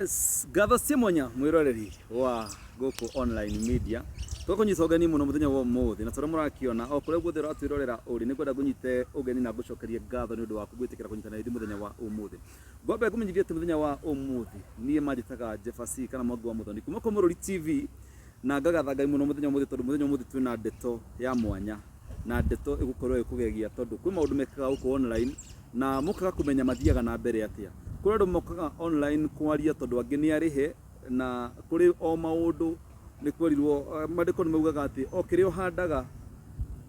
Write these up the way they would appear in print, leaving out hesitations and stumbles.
Yes, ngatho cia mwanya mwiroreri wa gũkũ online media. Twakũnyita ũgeni mũno mũthenya wa ũmũthĩ, na tũrĩa mũrakĩona o kũrĩa guothe ũratwĩrorera ũrĩ, nĩ ngwenda ngũnyite ũgeni na ngũcokerie ngatho nĩ ũndũ waku gwĩtĩkĩra kũnyitana ithuĩ mũthenya wa ũmũthĩ. Ngwambe ngũmenyithie atĩ mũthenya wa ũmũthĩ niĩ manjĩtaga Jefasi kana Mwangi wa Mũthoni kuma kwa Mũrũri TV, na ngagatha Ngai mũno mũthenya wa ũmũthĩ, tondũ mũthenya wa ũmũthĩ twĩna ndeto ya mwanya na ndeto ĩgũkorwo ĩkũgegia, tondũ kwĩ maũndũ mekĩkaga gũkũ online na mũkaga kũmenya mathiaga na mbere atĩa. Kũrĩ andũ mokaga online kwaria tondũ angĩ nĩ arĩhe, na kũrĩ o maũndũ nĩ kwerirwo, maandĩko nĩ maugaga atĩ o kĩrĩa ũhandaga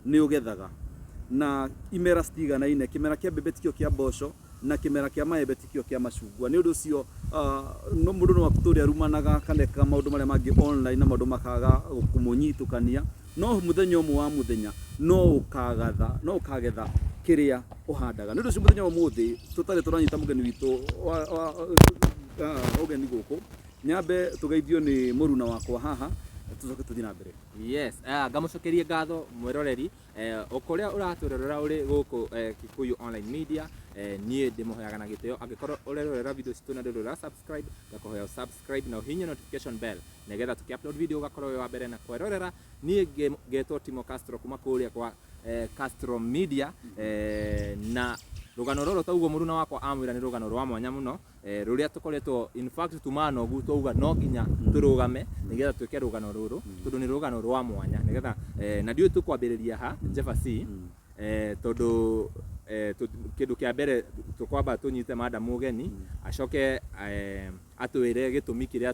nĩ ũgethaga, na imera citiganaine, kĩmera kĩa mbembe tikĩo kĩa mboco, na kĩmera kĩa maembe tikĩo kĩa macungwa. Nĩ ũndũ ũcio no mũndũ no atũre arumanaga kana ekaga maũndũ marĩa mangĩ online na maũndũ makaga kũmũnyitũkania, no mũthenya ũmwe wa mũthenya no ũkagatha, no ũkagetha kĩrĩa ũhandaga. Nĩ ũndũ ũcio mũthenya wa ũmũthĩ tũtarĩ tũranyita mũgeni witũ wa, wa, ũgeni gũkũ, nyambe tũgeithio nĩ mũruna wakwa haha, tũcoke tũthiĩ na mbere. Yes, ngamũcokeria ngatho mwĩroreri o kũrĩa ũratwĩrorera ũrĩ gũkũ Kikuyu Online Media. Niĩ ndĩmũhoyaga na gĩtĩo, angĩkorwo ũrerorera video citũ na ndũrĩ ũra subscribe, ngakũhoya subscribe na ũhihinye notification bell nĩgetha tũkĩ upload video ũgakorwo wĩ wa mbere na kwerorera. Niĩ ngetwo Timo Castro kuma kũrĩa kwa Castro Media, na rũgano rũrũ ta ũguo mũruna wakwa amwĩra nĩ rũgano rwa mwanya mũno, rũrĩa tũkoretwo, in fact, tuma nogu twauga no nginya tũrũgame nĩgetha twĩke rũgano rũrũ, tondũ nĩ rũgano rwa mwanya nĩgetha na ndiũĩ tũkwambĩrĩria ha, Jefferson, tondũ kĩndũ kĩa mbere tũkwamba tũnyite madam ũgeni, acoke atwĩre gĩtũmi kĩrĩa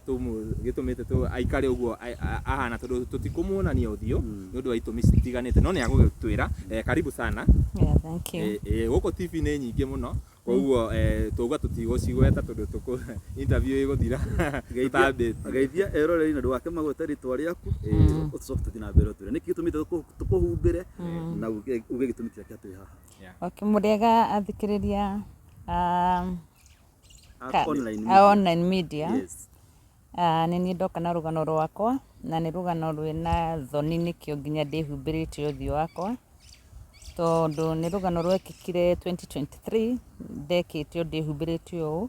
gĩtũmĩte aikare ũguo ahana, tondũ tũtikũmuonania ũthiũ nĩ ũndũ wa itũmi citiganĩte, no nĩ agũgĩtwĩra. Karibu sana. Yeah, thank you. Gũkũ TV nĩ nyingĩ mũno, koguo twauga tũtigũcigweta tondũ tũkũ interview ĩgũthira tũtambĩtie. Geithia eroreri na ndũgake magwete rĩtwa rĩaku, ũcoke tũthiĩ na mbere ũtwĩre nĩkĩ gĩtũmĩte tũkũhumbĩre na uge gĩtũmi kĩrĩa kĩatwĩ haha. Okay, mũrĩega athikĩrĩria A online a media. Online media. Yes. Nĩ niĩ ndoka na rũgano rwakwa, na nĩ rũgano rwĩna thoni, nĩkĩo nginya ndĩhumbĩrĩte ũthiũ wakwa, tondũ nĩ rũgano rwekĩkire 2023, ndekĩte o ndĩhumbĩrĩte ũũ,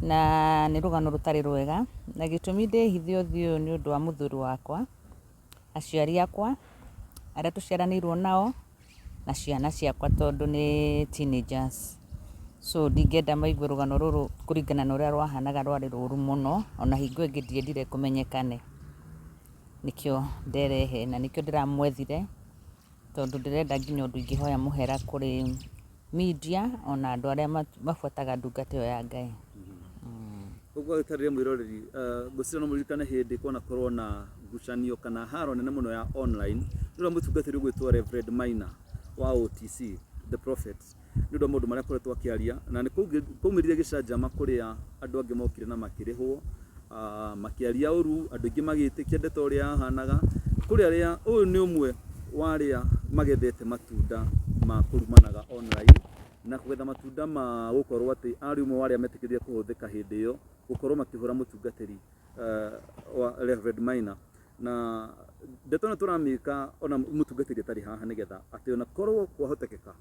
na nĩ rũgano rũtarĩ rwega. Na gĩtũmi ndĩhithe ũthiũ ũyũ nĩ ũndũ wa mũthuri wakwa, aciari akwa, arĩa tũciaranĩirwo nao, na ciana ciakwa, tondũ nĩ teenagers. So ndingĩenda maigue rũgano rũrũ kũringana na ũrĩa rwahanaga, rwarĩ rũru mũno, ona hingo ĩngĩ ndiendire kũmenyekane. Nĩkĩo nderehe na nĩkĩo ndĩramwethire, tondũ ndĩrenda nginya ũndũ ingĩhoya mũhera kũrĩ media ona andũ arĩa mabuataga ndungata ĩyo ya Ngai. Ũguo agĩtarĩria mwĩroreri, ngwĩciria no mũririkane hĩndĩ kwanakorwo na ngucanio kana haro nene mũno ya online nĩ ũrĩa mũtungatĩri ũgwĩtwo Reverend Maina wa OTC The Prophet, nĩ ũndũ wa maũndũ marĩa akoretwo akĩaria, na nĩ kwaumĩrire gĩcanjama kũrĩa andũ angĩ mokire na makĩrĩhwo, makĩaria ũru, andũ aingĩ magĩtĩkia ndeto ũrĩa yahanaga. Kũrĩ arĩa, ũyũ nĩ ũmwe wa arĩa magethete matunda ma kũrumanaga online na kũgetha matunda ma gũkorwo atĩ arĩ ũmwe wa arĩa metĩkĩrire kũhũthĩka hĩndĩ ĩyo gũkorwo makĩhũra mũtungatĩri wa Reverend Maina. Na ndeto ĩno tũramĩka ona mũtungatĩri atarĩ haha, nĩgetha atĩ ona korwo kwahotekeka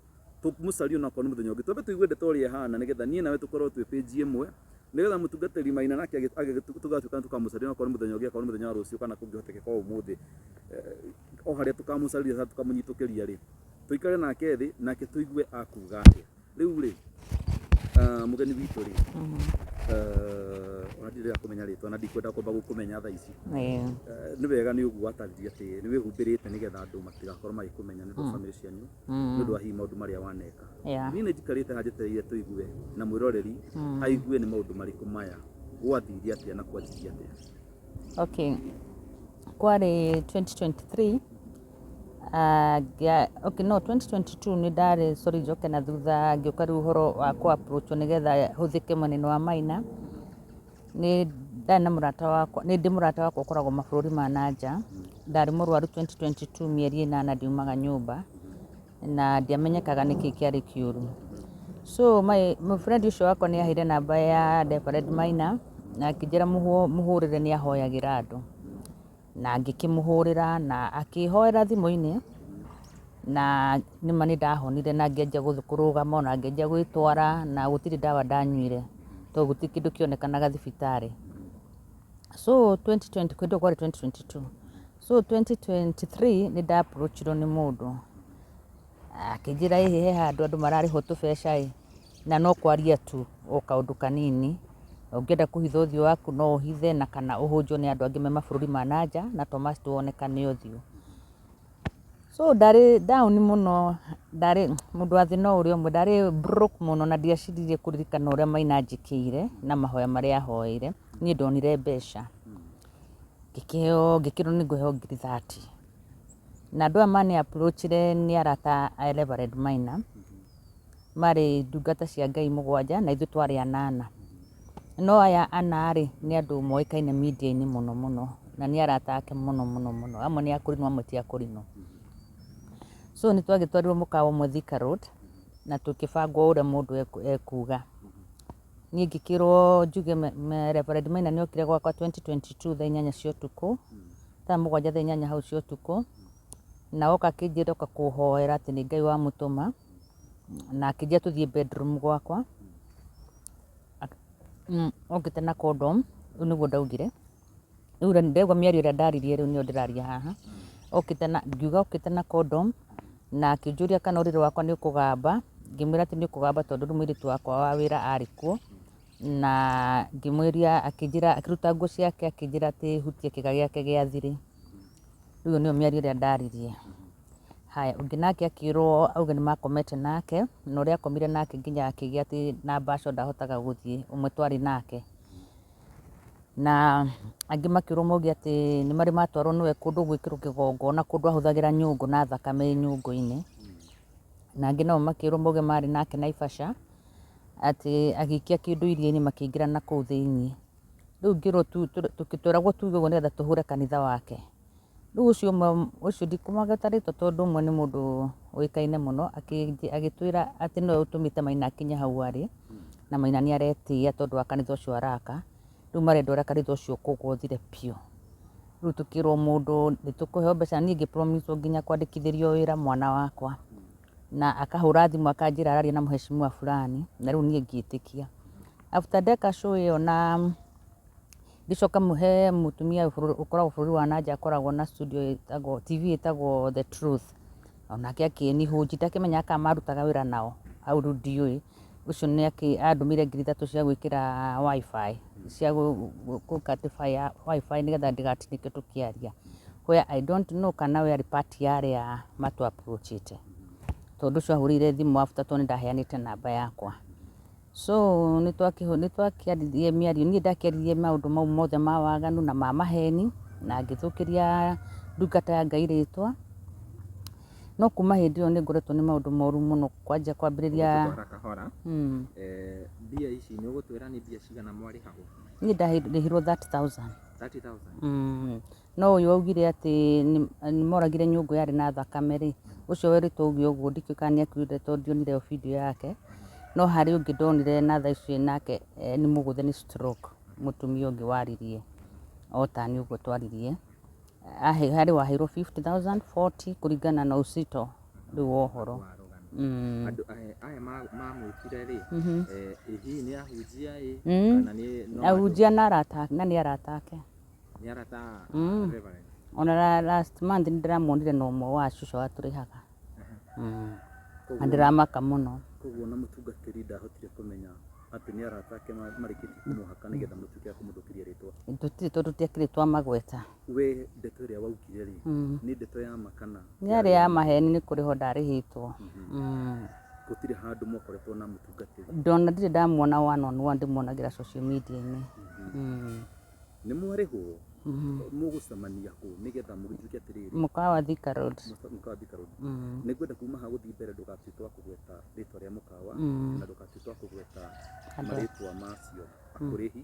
tũmũcarie onakorwo nĩ mũthenya ũngĩ, twambe tũigue ndeto ũrĩa ĩhana, nĩgetha niĩ nawe tũkorwo twĩ page ĩmwe, nĩgetha mũtungatĩri Maina nake tũgatuĩka nĩ tũkamũcaria onakorwo nĩ mũthenya ũngĩ, akorwo nĩ mũthenya wa rũciũ kana kũngĩhotekeka o ũmũthĩ, o harĩa tũkamũcaria tũkamũnyitũkĩria rĩ, tũikare nake thĩ nake tũigue akuga atĩa. Rĩu rĩ, mũgeni witũ rĩ, ona ndirĩ kũmenya rĩtwa na ndikwenda kwamba gũkũmenya thaa ici. Nĩ wega nĩ ũguo watarĩria atĩ nĩ wĩhumbĩrĩte nĩgetha andũ matigakorwo magĩkũmenya nĩ ũndũ wa famĩlĩ cianyu, nĩ ũndũ wa hihi maũndũ marĩa waneka. Niĩ nĩ njikarĩte haha njetereire tũigue na mwĩroreri aigue nĩ maũndũ marĩkũ maya, gwathire atĩa na kwanjirie atĩa. Okay. Kwarĩ 2023, okay, no 2022 nĩ ndarĩ, sorry, njoke na thutha ngĩũka rĩu ũhoro wa kũ approach nĩgetha hũthĩke mwena-inĩ wa Maina. Nĩ ndarĩ na mũrata wakwa, nĩ ndĩ mũrata wakwa ũkoragwo mabũrũri ma na nja. Ndarĩ mũrwaru 2022 mĩeri 8 ndiumaga nyũmba na ndiamenyekaga nĩkĩ kĩarĩ kĩũru. So my friend ũcio wakwa nĩ aheire namba ya Reverend Maina na akĩnjĩra mũhũrĩre, nĩ ahoyagĩra andũ. Na ngĩkĩmũhũrĩra na akĩhoera thimũ-inĩ, na nĩma nĩ ndahonire na ngĩanjia kũrũgama ona ngĩanjia gwĩtwara, na gũtirĩ ndawa ndanyuire tondũ gũtirĩ kĩndũ kĩonekanaga thibitarĩ. So 2020 kwendwo kwarĩ 2022, so 2023 nĩ nda approachirwo nĩ mũndũ akĩnjĩra ĩhĩ he handũ andũ mararĩhwo tũbeca ĩ, na no kwaria tu o kaũndũ kanini, ũngĩenda kũhitha ũthiũ waku no ũhithe na kana ũhũnjwo nĩ andũ angĩ me mabũrũri ma na nja na to must wonekane ũthiũ. So ndarĩ down mũno, ndarĩ mũndũ wa thĩ no ũrĩa ũmwe, ndarĩ broke mũno na ndiaciririe kũririkana ũrĩa Maina anjĩkĩire na mahoya marĩa ahoeire. Niĩ ndonire mbeca, ngĩkĩheo ngĩkĩrwo nĩ ngũheo ngiri 30. Na andũ aya mani approach-ire nĩ arata a Reverend Maina, marĩ ndungata cia Ngai mũgwanja na ithuĩ twarĩ anana. No aya ana rĩ, nĩ andũ moĩkaine media-inĩ mũno mũno, na nĩ arata ake mũno mũno mũno. Amwe nĩ akũrinũ amwe ti akũrinũ. So nĩ twagĩtwarirwo mũkawa ũmwe Thika Road, na tũkĩbangwo ũrĩa mũndũ ekuga. Niĩ ngĩkĩrwo njuge Reverend Maina nĩ okire gwakwa 2022 thaa 8 cia ũtukũ, thaa 7 thaa 8 hau cia ũtukũ, na oka akĩnjĩra oka kũhoera atĩ nĩ Ngai wamũtũma, na akĩnjĩra tũthiĩ bedroom gwakwa. Okĩte na condom, ũguo nĩguo ndaugire. Rĩu ndegwa mĩario ĩrĩa ndaririe rĩu nĩyo ndĩraria haha. Okĩte na, ngiuga okĩte na condom, na akĩnjũria kana ũrĩrĩ wakwa nĩ ũkũgamba, ngĩmwĩra atĩ nĩ ũkũgamba tondũ rĩu mũirĩtu wakwa wa wĩra arĩ kuo, na ngĩmwĩria, akĩnjĩra, akĩruta nguo ciake akĩnjĩra atĩ hutie kĩga gĩake gĩa thiri. Rĩu ĩyo nĩyo mĩario ĩrĩa ndaririe. Haya, ũngĩ nake akĩrwo auge nĩ makomete nake, na ũrĩa akomire nake nginya akĩgĩa atĩ na mbaco ndahotaga gũthiĩ, ũmwe twarĩ nake. Na angĩ makĩrwo mauge atĩ nĩ marĩ matwarwo nĩwe kũndũ gwĩkĩrwo kĩgongona, kũndũ ahũthagĩra nyũngũ na thakame ĩ nyũngũ-inĩ. Na angĩ nao makĩrwo mauge marĩ nake Naivasha, atĩ agĩikia kĩndũ iria-inĩ makĩingĩra na kũu thĩiniĩ. Rĩu ngĩrwo tweragwo tuge ũguo nĩgetha tũhũre kanitha wake. Rĩu ũcio ũmwe, ũcio ndikũmũgweta rĩtwa tondũ ũmwe nĩ mũndũ ũĩkaine mũno, agĩtwĩra atĩ nĩwe ũtũmĩte Maina akinye hau arĩ, na Maina nĩ aretĩĩa tondũ wa kanitha ũcio araka, rĩu marenda ũrĩa kanitha ũcio ũkũgwa ũthire biũ. Rĩu tũkĩrwo mũndũ nĩ tũkũheo mbeca, niĩ ngĩ promise wo nginya kwandĩkithĩrio wĩra mwana wakwa, na akahũra thimũ akanjĩra araria na mheshimiwa fulani, na rĩu niĩ ngĩtĩkia. After ndeka show ĩyo na ngĩcoka he mũtumia ũkoragwo bũrũri wa na nja akoragwo na studio ĩtagwo, TV ĩtagwo The Truth, onake akĩnihũnji ndakĩmenyaga kana marutaga wĩra nao, hau rĩu ndiũĩ. Ũcio nĩ andũmĩire 3,000 cia gwĩkĩra WiFi, cia gũ certify WiFi nĩgetha ndigatinĩke tũkĩaria. Where I don't know kana we arĩ part ya arĩa matũ approach ĩte, tondũ ũcio ahũrĩire thimũ after tondũ nĩ ndaheanĩte namba yakwa. So nĩ twakĩaririe mĩario, niĩ ndakĩaririe maũndũ mau mothe ma waganu na ma maheni, na ngĩthũkĩria ndungata ya Ngai rĩtwa. No kuma hĩndĩ ĩyo nĩ ngoretwo nĩ maũndũ moru mũno kwanja kwambĩrĩria. Ũgũtwara kahora. Mbia ici nĩ ũgũtwĩra nĩ mbia cigana mwarĩhagwo? Niĩ ndarĩhirwo 30,000. 30,000? No ũyũ waugire atĩ nĩ moragire nyũngũ yarĩ na thakame rĩ, ũcio werĩtwo auge ũguo ndikĩũĩ kana nĩ akuire tondũ ndionire video yake. No harĩ ũngĩ ndonire na thaa ici nake nĩ mũgũthe nĩ stroke, mũtumia ũngĩ waririe o taniĩ ũguo twaririe. Harĩ waheirwo 50,000, 40 kũringana na ũcito rĩu wa ũhoro. Andũ aya mamwĩtire rĩ, hihi nĩ ahunjia ĩ kana nĩ no andũ? Ahunjia na arata na nĩ arata ake. Nĩ arata a Reverend? Ona last month nĩ ndĩramuonire na ũmwe wa acio watũrĩhaga. Na ndĩramaka mũno. Koguo ona mũtungatĩri ndahotire kũmenya atĩ nĩ arata ake marĩkĩtie kũmũhaka nĩgetha mũtuĩke a kũmũthũkĩria rĩtwa. Tũtirĩ tondũ tũtiakĩrĩ twamagweta. We ndeto ĩrĩa waugire rĩ, nĩ ndeto ya ma kana? Yarĩ ya maheni nĩ kũrĩhwo ndarĩhĩtwo. Gũtirĩ handũ mwakoretwo na mũtungatĩri? Ndona ndirĩ ndamuona one on one, ndĩmuonagĩra social media-inĩ. Nĩ mwarĩhwo, mũgũcemania kũ nĩgetha mũgĩtuĩke atĩrĩrĩ? Mũkawa Thika Road. Mũkawa Thika Road. Nĩ ngwenda kuma haha gũthiĩ mbere ndũgatuĩke wa kũgweta rĩtwa rĩa mũkawa na ndũgatuĩke wa kũgweta marĩtwa macio akũrĩhi,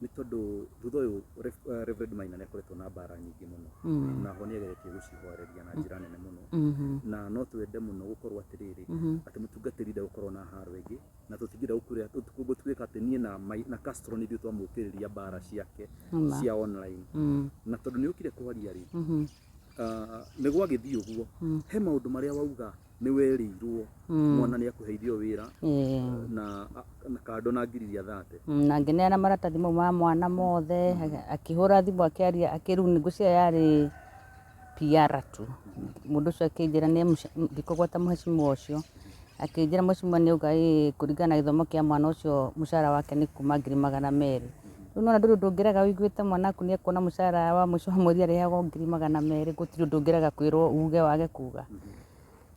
nĩ tondũ thutha ũyũ Reverend Maina nĩ akoretwo na mbara nyingĩ mũno, na ho nĩ ageretie gũcihoreria na njĩra nene mũno, na no twende mũno gũkorwo atĩrĩrĩ, atĩ mũtungatĩri ndegũkorwo na haro ĩngĩ, na tũtingĩenda gũtuĩka atĩ niĩ na Castro nĩ ithuĩ twamũkĩrĩria mbara ciake cia online. Na tondũ nĩ ũkire kwaria rĩ, Nĩ gwagĩthiĩ ũguo, he maũndũ marĩa wauga nĩ werĩirwo mwana nĩ akũheithio wĩra na kando na ngiri iria thate. Na ngĩneana maratathi mau ma mwana mothe, akĩhũra thimũ akĩaria, akĩrĩu ngwĩciria yarĩ PR tu. Mũndũ ũcio akĩnjĩra nĩ ndikũgweta mũhecimiwa ũcio, akĩnjĩra mũhecimiwa nĩ auga ĩĩ kũringana na gĩthomo kĩa mwana ũcio mũcara wake nĩ kuma 200,000. Rĩu nĩwona ndũrĩ ũndũ ũngĩrega ũiguĩte mwana waku nĩ ekuona mũcara wa mũico wa mweri arĩhagwo 200,000, gũtirĩ ũndũ ũngĩrega kwĩrwo uge wage kuga.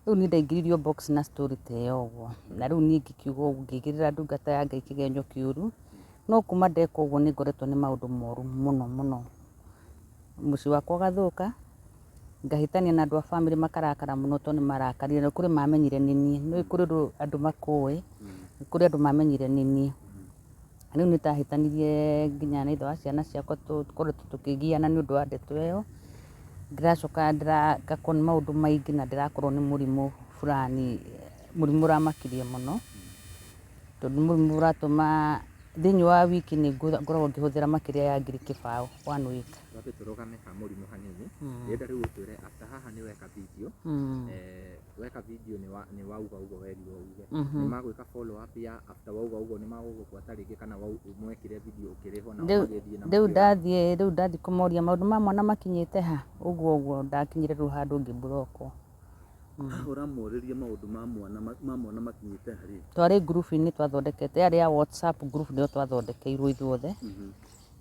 Rĩu niĩ ndaingĩririo box na story ta ĩyo ũguo, na rĩu niĩ ngĩkiuga ũguo ngĩigĩrĩra ndungata ya Ngai kĩgenyo kĩũru, no kuma ndeka ũguo nĩ ngoretwo nĩ maũndũ moru mũno mũno. Mũciĩ wakwa ũgathũka, ngahĩtania na andũ a bamĩrĩ makarakara mũno tondũ nĩ marakarire, na kũrĩ mamenyire nĩ niĩ, nĩ ũĩ kũrĩ ũndũ andũ makũĩ, kũrĩ andũ mamenyire nĩ niĩ. Rĩu nĩ ndahĩtanirie nginya na ithe wa ciana ciakwa tũkoretwo tũkĩgiana nĩ ũndũ wa ndeto ĩyo, ndĩracoka ngakorwo nĩ maũndũ maingĩ na ndĩrakorwo nĩ mũrimũ fulani, mũrimũ ũramakirie mũno, tondũ nĩ mũrimũ ũratũma thĩinĩ wa wiki nĩ ngoragwo ngĩhũthĩra makĩria ya 20,000 one week. Twambe tũrũgame ha mũrimũ hanini, ndĩrenda rĩu ũtwĩre after haha nĩ weka video, weka video nĩ wauga ũguo werirwo uge, nĩ magwĩka follow up ya after wauga ũguo nĩ magũgũbuata rĩngĩ kana mwekire video ũkĩrĩhwo nao magĩthiĩ na Rĩu makĩoya? Ndathiĩ, rĩu ndathiĩ kũmoria maũndũ ma mwana makinyĩte ha, ũguo ũguo ndakinyire rĩu handũ ngĩ block wo. Haha ũramorĩria maũndũ ma mwana makinyĩte harĩ? Twarĩ ngurubu-inĩ twathondekete, yarĩ ya WhatsApp group nĩyo twathondekeirwo ithuothe,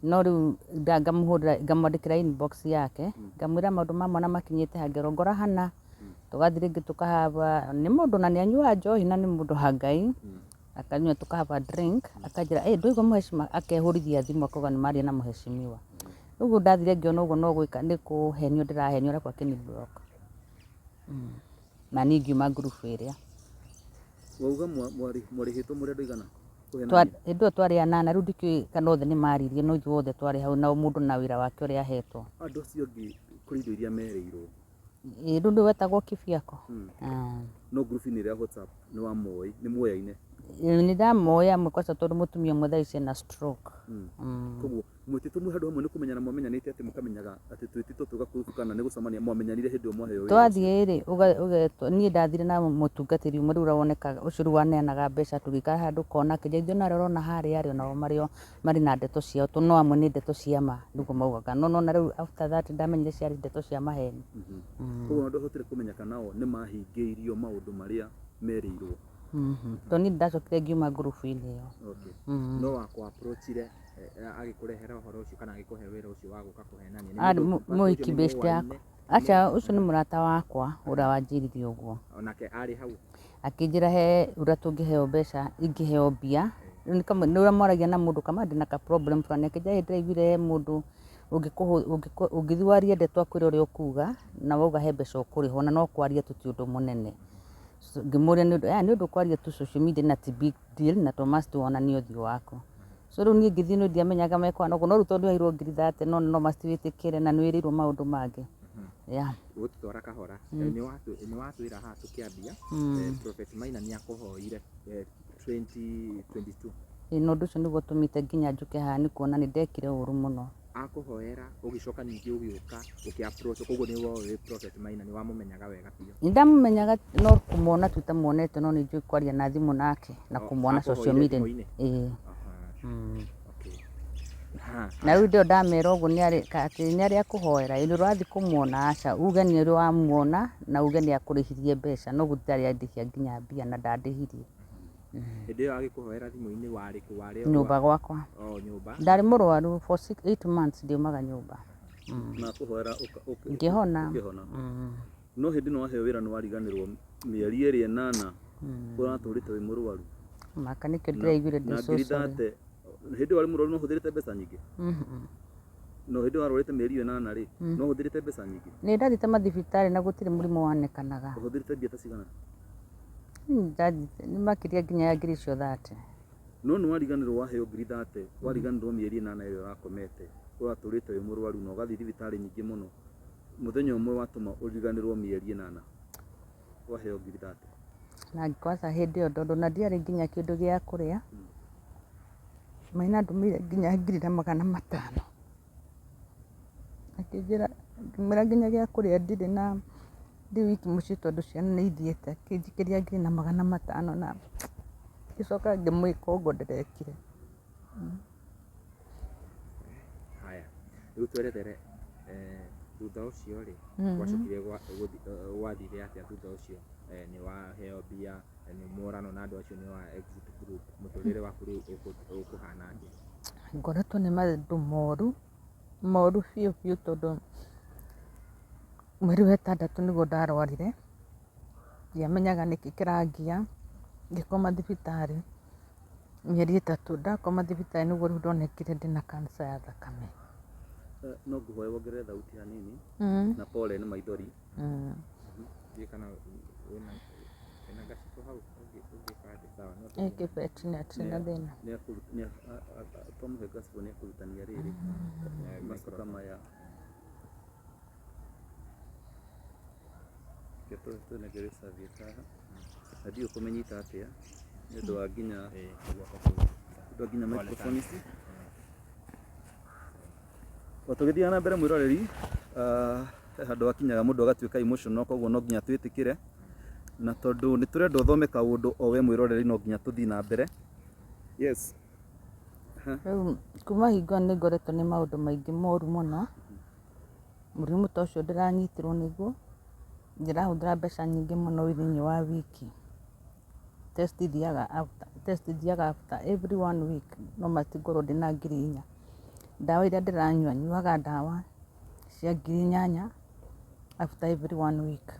no rĩu ngamũhũrĩra, ngamwandĩkĩra inbox yake, ngamwĩra maũndũ ma mwana makinyĩte ha, ngerwo ngora hana, tũgathiĩ rĩngĩ tũkahava, nĩ mũndũ na nĩ anyuaga njohi na nĩ mũndũ wa Ngai, akanyua tũkahava drink, akanjĩra ĩ ndũigua mũhecima, akehũrithia thimũ akauga nĩ maria na mũhecimiwa. Ũguo ndathire ngĩona ũguo no gwĩka nĩ kũhenio ndĩrahenio arabu akĩni block. Na niĩ ngiuma ngurubu ĩrĩa. Wauga mwarĩhĩtwo mũrĩ andũ aigana kũhenania? Hĩndĩ ĩyo twarĩ anana, rĩu ndikĩũĩ kana othe nĩ maririe, no ithuĩ othe twarĩ hau na o mũndũ na wĩra wake ũrĩa ahetwo. Andũ acio angĩ kũrĩ indo iria merĩirwo? Ĩ rĩu nĩwe wetagwo Kibiako. No ngurubu-inĩ ĩrĩa ya WhatsApp nĩ wamoĩ, nĩ muoyaine? Nĩ ndamoĩ amwe kwaca tondũ mũtumia ũmwe thaa ici ena stroke. Koguo mwĩtĩtwo mwĩ handũ hamwe nĩ kũmenyana mwamenyanĩte atĩ mũkamenyaga atĩ twĩtĩtwo twĩ gakurubu kana nĩ gũcemania mwamenyanire hĩndĩ ĩyo mwaheo wĩra ũcio? Twathiĩ rĩ, ũgetwo, niĩ ndathire na mũtungatĩri ũmwe rĩu ũrĩa wonekaga, ũcio rĩu waneanaga mbeca tũgĩikara handũ kona akĩnjĩra ithuĩ ona arĩa ũrona harĩa rĩ, onao marĩ o marĩ na ndeto ciao, tondũ no amwe nĩ ndeto cia ma nĩguo maugaga, no nĩwona rĩu after that ndamenyire ciarĩ ndeto cia maheni. Koguo ona ndwahotire kũmenya kana o nĩ mahingĩirio maũndũ marĩa merĩirwo? Tondũ niĩ nĩndacokire ngiuma ngurubu-inĩ ĩyo. No wakũ approachire agĩkũrehera ũhoro ũcio kana agĩkũhe wĩra ũcio wa gũka kũhenania nĩ Arĩ mũndũ ũcio mũhiki nĩ best yakwa. mũwaine? Aca, ũcio nĩ mũrata wakwa ũrĩa wanjĩrire ũguo. Onake arĩ hau? Akĩnjĩra he ũrĩa tũngĩheo mbeca, ingĩheo mbia. Rĩu nĩ ũrĩa mwaragia na mũndũ kama ndĩna ka problem fulani, akĩnjĩra ĩ ndĩraiguire he mũndũ ũngĩthiĩ warie ndeto akwĩre ũrĩa ũkuga, na wauga he mbeca ũkũrĩhwo na no kwaria tu ti ũndũ mũnene. Ngĩmũria nĩ ũndũ, nĩ ũndũ kwaria tu social media na ti big deal na to must wonanie ũthiũ waku. So rĩu niĩ ngĩthiĩ nĩ ndiamenyaga mekũhana ũguo, no rĩu tondũ nĩwaheirwo 30,000 no must wĩtĩkĩre na nĩ wĩrĩirwo maũndũ mangĩ. Yeah. Gũtwara kahora, nĩ watwĩra haha tũkĩambia, Prophet Maina nĩ akũhoire 2022. Ĩ, na ũndũ ũcio nĩguo ũtũmĩte nginya njũke haha nĩ kuona nĩ ndekire ũru mũno. Akũhoera ũgĩcoka ningĩ ũgĩũka ũkĩ approach, koguo nĩ woĩ Prophet Maina, nĩ wamũmenyaga wega biũ? Nĩ ndamũmenyaga no kũmuona tu itamuonete, no nĩ njũĩ kwaria na thimũ nake na kũmuona social Akũhoire media. Thimũ-inĩ? Ĩĩ. Okay. Ha, Na rĩu ndĩo ndamera ũguo nĩ arĩ atĩ nĩ arĩ akũhoera, ĩ nĩ ũrathiĩ kũmuona? Aca, uge nĩ ũrĩ wamuona na uge nĩ akũrĩhirie mbeca, no gũtirĩ andĩhia nginya mbia na ndandĩhirie. Hĩndĩ ĩyo agĩkũhoera thimũ-inĩ warĩ kũ? Warĩ Nyũmba gwakwa. O nyũmba? Ndarĩ mũrwaru for 8 months ndiumaga nyũmba. Na kũhoera Ngĩhona. Ũkĩhona. No hĩndĩ ĩno waheo wĩra nĩ wariganĩrwo mĩeri ĩrĩ ĩnana ũratũrĩte wĩ mũrwaru? Maka nĩkĩo ndĩraiguire ndĩ Na so ngiri sorry. thate, hĩndĩ ĩyo warĩ mũrwaru no ũhũthĩrĩte mbeca nyingĩ? No hĩndĩ ĩyo warwarĩte mĩeri ĩyo ĩnana rĩ, no ũhũthĩrĩte mbeca nyingĩ? Nĩ ndathiĩte mathibitarĩ na gũtirĩ mũrimũ wonekanaga. Ũhũthĩrĩte mbia ta cigana? Ndathiĩte nĩ makĩria nginya ya ngiri icio thate. No nĩ wariganĩrwo waheo 30,000, wariganĩrwo mĩeri ĩnana ĩrĩa ũrakomete, ũratũrĩte wĩ mũrwaru na ũgathiĩ thibitarĩ nyingĩ mũno, mũthenya ũmwe watũma ũriganĩrwo mĩeri ĩnana waheo 30,000. Na kwanza hĩndĩ ĩyo tondũ na ndiarĩ nginya kĩndũ gĩa kũrĩa, Maina ndũmĩire nginya 1,500. Akĩnjĩra, ngĩmwĩra nginya gĩa kũrĩa ndirĩ na ndĩ wiki mũciĩ tondũ ciana nĩ ithiĩte. Akĩnjikĩria 1500 na ngĩcoka ngĩmwĩka ũguo ndĩrekire. Haya, rĩu twerethere thutha ũcio rĩ, gwacokire gwathire atĩa thutha ũcio? Nĩ waheo mbia, nĩ mworanwo na andũ acio nĩ wa exit group, mũtũrĩre waku rĩu ũkũhana atĩa? Ngoretwo nĩ maũndũ moru, moru biũ biũ tondũ mweri wa ĩtandatũ nĩguo ndarwarire, ndiamenyaga nĩkĩ kĩrangia, ngĩkoma thibitarĩ mĩeri 3. Ndakoma thibitarĩ nĩguo rĩu ndonekire ndĩna cancer ya thakame. No ngũhoe wongerere thauti hanini na pole nĩ maithori. Ndiũĩ kana wĩna gaciko hau ũngĩka atĩa? Sawa, no Ĩ tũthiĩ. kĩbeti nĩ hatirĩ na thĩna. Twamũhe gacibũ nĩ ekũrutania rĩrĩ macuka maya. Reke tũnengere serviette haha. Na ndiũĩ ũkũmĩnyita atĩa nĩ ũndũ wa nginya Guoko kũu. nĩ ũndũ wa nginya Pole microphone sana. ici. O tũgĩthiaga na mbere mwĩroreri, he handũ hakinyaga mũndũ agatuĩka emotional, koguo no nginya twĩtĩkĩre, na tondũ nĩ tũrenda ũthome kaũndũ o we mwĩroreri no nginya tũthiĩ na mbere. Yes. Rĩu kuma hingo ĩyo nĩ ngoretwo nĩ maũndũ maingĩ moru mũno. Mũrimũ ta ũcio ndĩranyitirwo nĩguo, ndĩrahũthĩra mbeca nyingĩ mũno thĩinĩ wa wiki. Test thiaga after, test thiaga after every one week no must ngorwo ndĩna 4000. Ndawa iria ndĩranyua, nyuaga ndawa cia 8000 after every one week.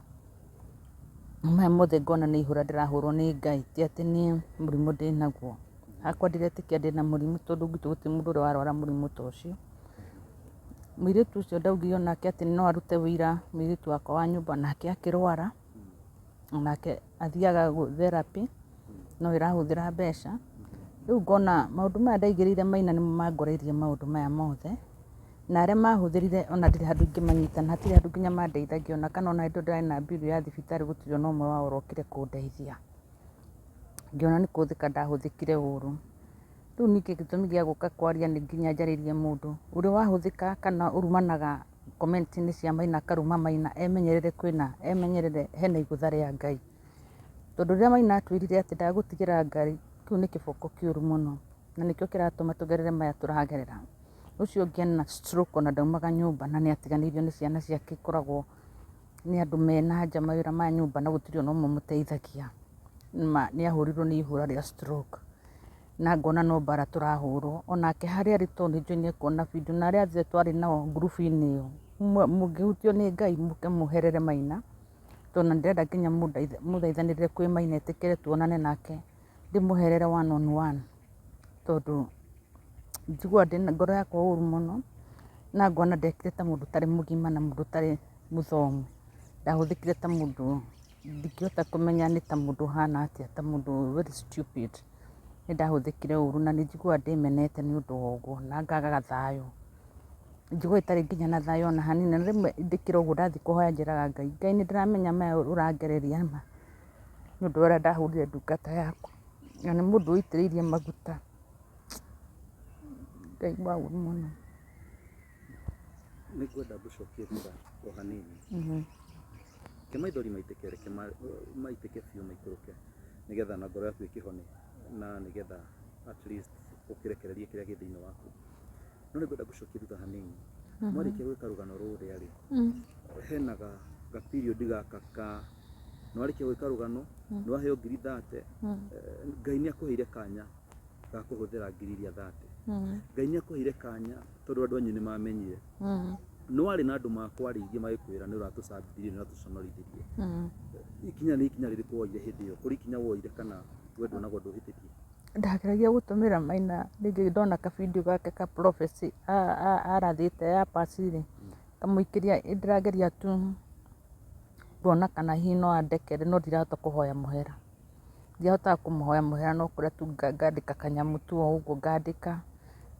Maya mothe ngona nĩ ihũra ndĩrahũrwo nĩ Ngai, ti atĩ nĩ mũrimũ ndĩnaguo. Hakwa ndiretĩkia ndĩna mũrimũ tondũ gwitũ gũtirĩ mũndũ ũrĩ warwara mũrimũ ta ũcio. Mũirĩtu ũcio ndaugire onake atĩ no arute wĩira, mũirĩtu wakwa wa nyũmba nake akĩrwara, onake athiaga therapy no ĩrahũthĩra mbeca. Rĩu ngona maũndũ maya ndaigĩrĩire Maina nĩmo mangoreirie maũndũ maya mothe, na arĩa mahũthĩrire ona ndirĩ handũ ingĩmanyita na hatirĩ handũ nginya mandeithagia ona kana ona hĩndĩ ĩyo ndĩrarĩ na bill ya thibitarĩ gũtirĩ ona ũmwe wao ũrokire kũndeithia. Ngĩona nĩ kũhũthĩka ndahũthĩkire ũru. Rĩu ningĩ gĩtũmi gĩa gũka kwaria nĩ nginya njarĩrie mũndũ ũrĩ wahũthĩka kana ũrumanaga comment-inĩ cia Maina akaruma Maina emenyerere kwĩna emenyerere hena igũtha rĩa Ngai. Tondũ rĩrĩa Maina atwĩrire atĩ ndagũtigĩra Ngai, kĩu nĩ kĩboko kĩũru mũno na nĩkĩo kĩratũma tũgerere maya tũragerera. Ũcio ũngĩ ena stroke ona ndaumaga nyũmba na nĩ atiganĩirio nĩ ciana ciake ikoragwo nĩ andũ mena nja mawĩra ma nyũmba na gũtirĩ ona ũmwe ũmũteithagia. Ma nĩ ahũrirwo nĩ ihũra rĩa stroke na ngona no mbara tũrahũrwo. Onake harĩa arĩ tondũ nĩ njũĩ nĩ ekuona video na arĩa othe twarĩ nao ngurubu-inĩ ĩyo, mũngĩhutio nĩ Ngai mũke mũherere Maina, tondũ ona ndĩrenda nginya mũthaithanĩrĩre kwĩ Maina etĩkĩre tuonane nake ndĩmũherere one on one, tondũ njiguaga ndĩna ngoro yakwa ũru mũno na ngona ndekire ta mũndũ ũtarĩ mũgima na mũndũ ũtarĩ mũthomu. Ndahũthĩkire ta mũndũ ndingĩhota kũmenya nĩ ta mũndũ ũhana atĩa, ta mũndũ very stupid. Nĩ ndahũthĩkire ũru na nĩ njiguaga ndĩmenete nĩ ũndũ wa ũguo na ngagaga thayũ. Njiguaga itarĩ nginya na thayũ ona hanini na rĩmwe ndĩkĩra ũguo ndathiĩ kũhoya njĩraga Ngai, Ngai nĩ ndĩramenya maya ũrangereria ma nĩ ũndũ wa ũrĩa ndahũrire ndungata yaku na nĩ mũndũ ũitĩrĩirie maguta. Ngaigua ũru mũno. Nĩ ngwenda ngũcokie thutha o hanini. Reke maithori maitĩke, reke maitĩke biũ maikũrũke nĩgetha na ngoro yaku ĩkĩhone na nĩgetha at least ũkĩrekererie kĩrĩa gĩ thĩinĩ waku. No nĩ ngwenda ngũcokie thutha hanini. Mwarĩkia gwĩka rũgano rũrĩa rĩ, hena ga period gaka ka nĩ warĩkia gwĩka rũgano, nĩ waheo 30,000, Ngai nĩ akũheire kanya ga kũhũthĩra ngiri iria 30. Ngai nĩ akũheire kanya tondũ andũ anyu nĩ mamenyire. Nĩ warĩ na andũ makwarĩirie magĩkwĩra nĩ ũratũcambithirie, nĩ ũratũconorithirie. Ikinya nĩ ikinya rĩrĩkũ woire hĩndĩ ĩyo? Kũrĩ ikinya woire kana we nduonagwo ndũhĩtĩtie? Ndageragia gũtũmĩra Maina rĩngĩ ndona ka video gake ka prophecy arathĩte ya pasi rĩ, ngamũikĩria ndĩrageria tu kuona kana hihi no andekere no ndirahota kũhoya mũhera. Ndihotaga kũmũhoya mũhera no kũrĩa tu ngandĩka kanyamũ tu o ũguo ngandĩka,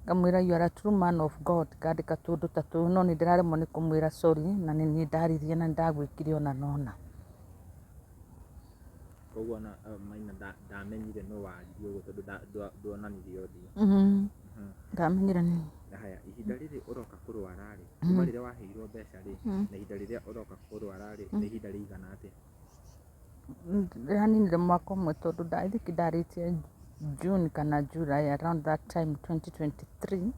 ngamwĩra you are a true man of God, ngandĩka tũũndũ ta tũu no nĩ ndĩraremwo nĩ kũmwĩra sorry na nĩ niĩ ndaririe na nĩ ndagwĩkire ũna na ũna. Koguo ona Maina ndamenyire nũ waririe ũguo tondũ nduonanirie ũthiũ. Ndamenyire nĩ Haya, ihinda rĩrĩ ũroka kũruma. kũrwara rĩ, kuma rĩrĩa waheirwo mbeca rĩ, na ihinda rĩrĩa ũroka kũrwara rĩ, nĩ ihinda rĩigana atĩa? Ndĩraninire mwaka ũmwe tondũ I think ndarĩtie June kana July around that time 2023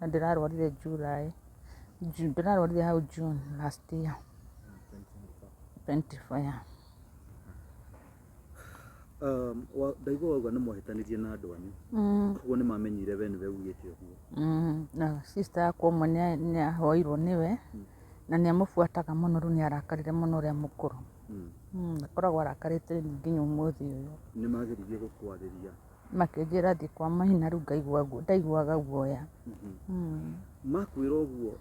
na ndĩrarwarire July, ndĩrarwarire hau June last year 24 yeah. Ndaigua wauga nĩ mwahĩtanirie na andũ anyu, koguo nĩ mamenyire we nĩwe ugĩte ũguo. Na sister yakwa ũmwe nĩ ahoirwo nĩwe na nĩ amũbuataga mũno, rĩu nĩ arakarire mũno ũrĩa mũkũrũ. Akoragwo arakarĩte nginya ũmũthĩ ũyũ. Nĩ mageririe gũkwarĩria? Makĩnjĩra thiĩ kwa Maina, rĩu ngaigua ndaiguaga guoya. Makwĩra ũguo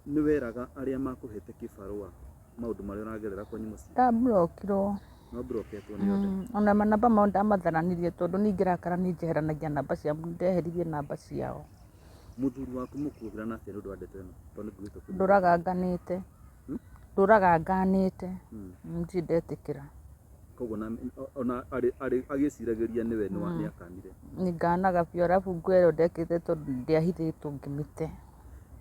nĩ weraga arĩa makũhete kĩbarũa maũndũ marĩa ũragerera kwanyu mũciĩ? Ndamburokirwo. No mburoketwo nĩ othe? Ona manamba mao ndamatharanirie tondũ niĩ ingĩrakara niĩ njeheranagia namba ciao, ndeheririe namba ciao. Mũthuri waku mũkuoherana atĩa nĩ ũndũ wa ndeto ĩno? Tondũ nĩ nguĩte kũigua. Ndũraga nganĩte. Ndũraga nganĩte. Ndirĩ ndetĩkĩra. Koguo ona arĩ agĩciragĩria nĩwe nĩ akanire. Nĩ nganaga biũ, arabu nguo ĩyo ndekĩrĩte tondũ ndiahithĩtwo ngĩmĩte.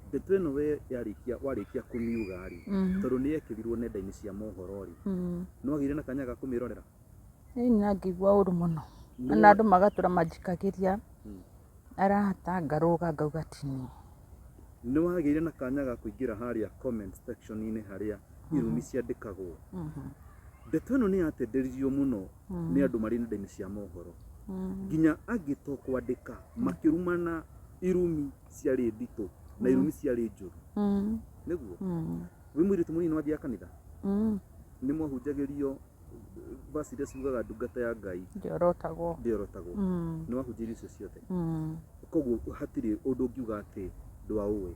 Ndeto ĩno we yarĩkia warĩkia kũmiuga rĩ, tondũ nĩ yekĩrirwo nenda-inĩ cia mohoro rĩ, nĩ wagĩire na kanya ga kũmĩrorera? Ĩni, na ngĩigua ũru mũno. Na andũ magatũra manjikagĩria arata, ngarũga ngauga ti niĩ. Nĩ wagĩire na kanya ga kũingĩra harĩa comment section-inĩ harĩa irumi ciandĩkagwo? Ndeto ĩno nĩ yatenderirio mũno nĩ andũ marĩ nenda-inĩ cia mohoro, nginya angĩ to kwandĩka makĩrumana irumi ciarĩ nditũ na irumi ciarĩ njũru. Nĩguo wĩ mũirĩtu mũnini wathiaga kanitha, nĩ mwahunjagĩrio verse iria ciugaga ndungata ya Ngai Ndĩorotagwo. Ndĩorotagwo. Nĩ wahunjĩirio icio ciothe, koguo hatirĩ ũndũ ũngiuga atĩ ndwaũĩ?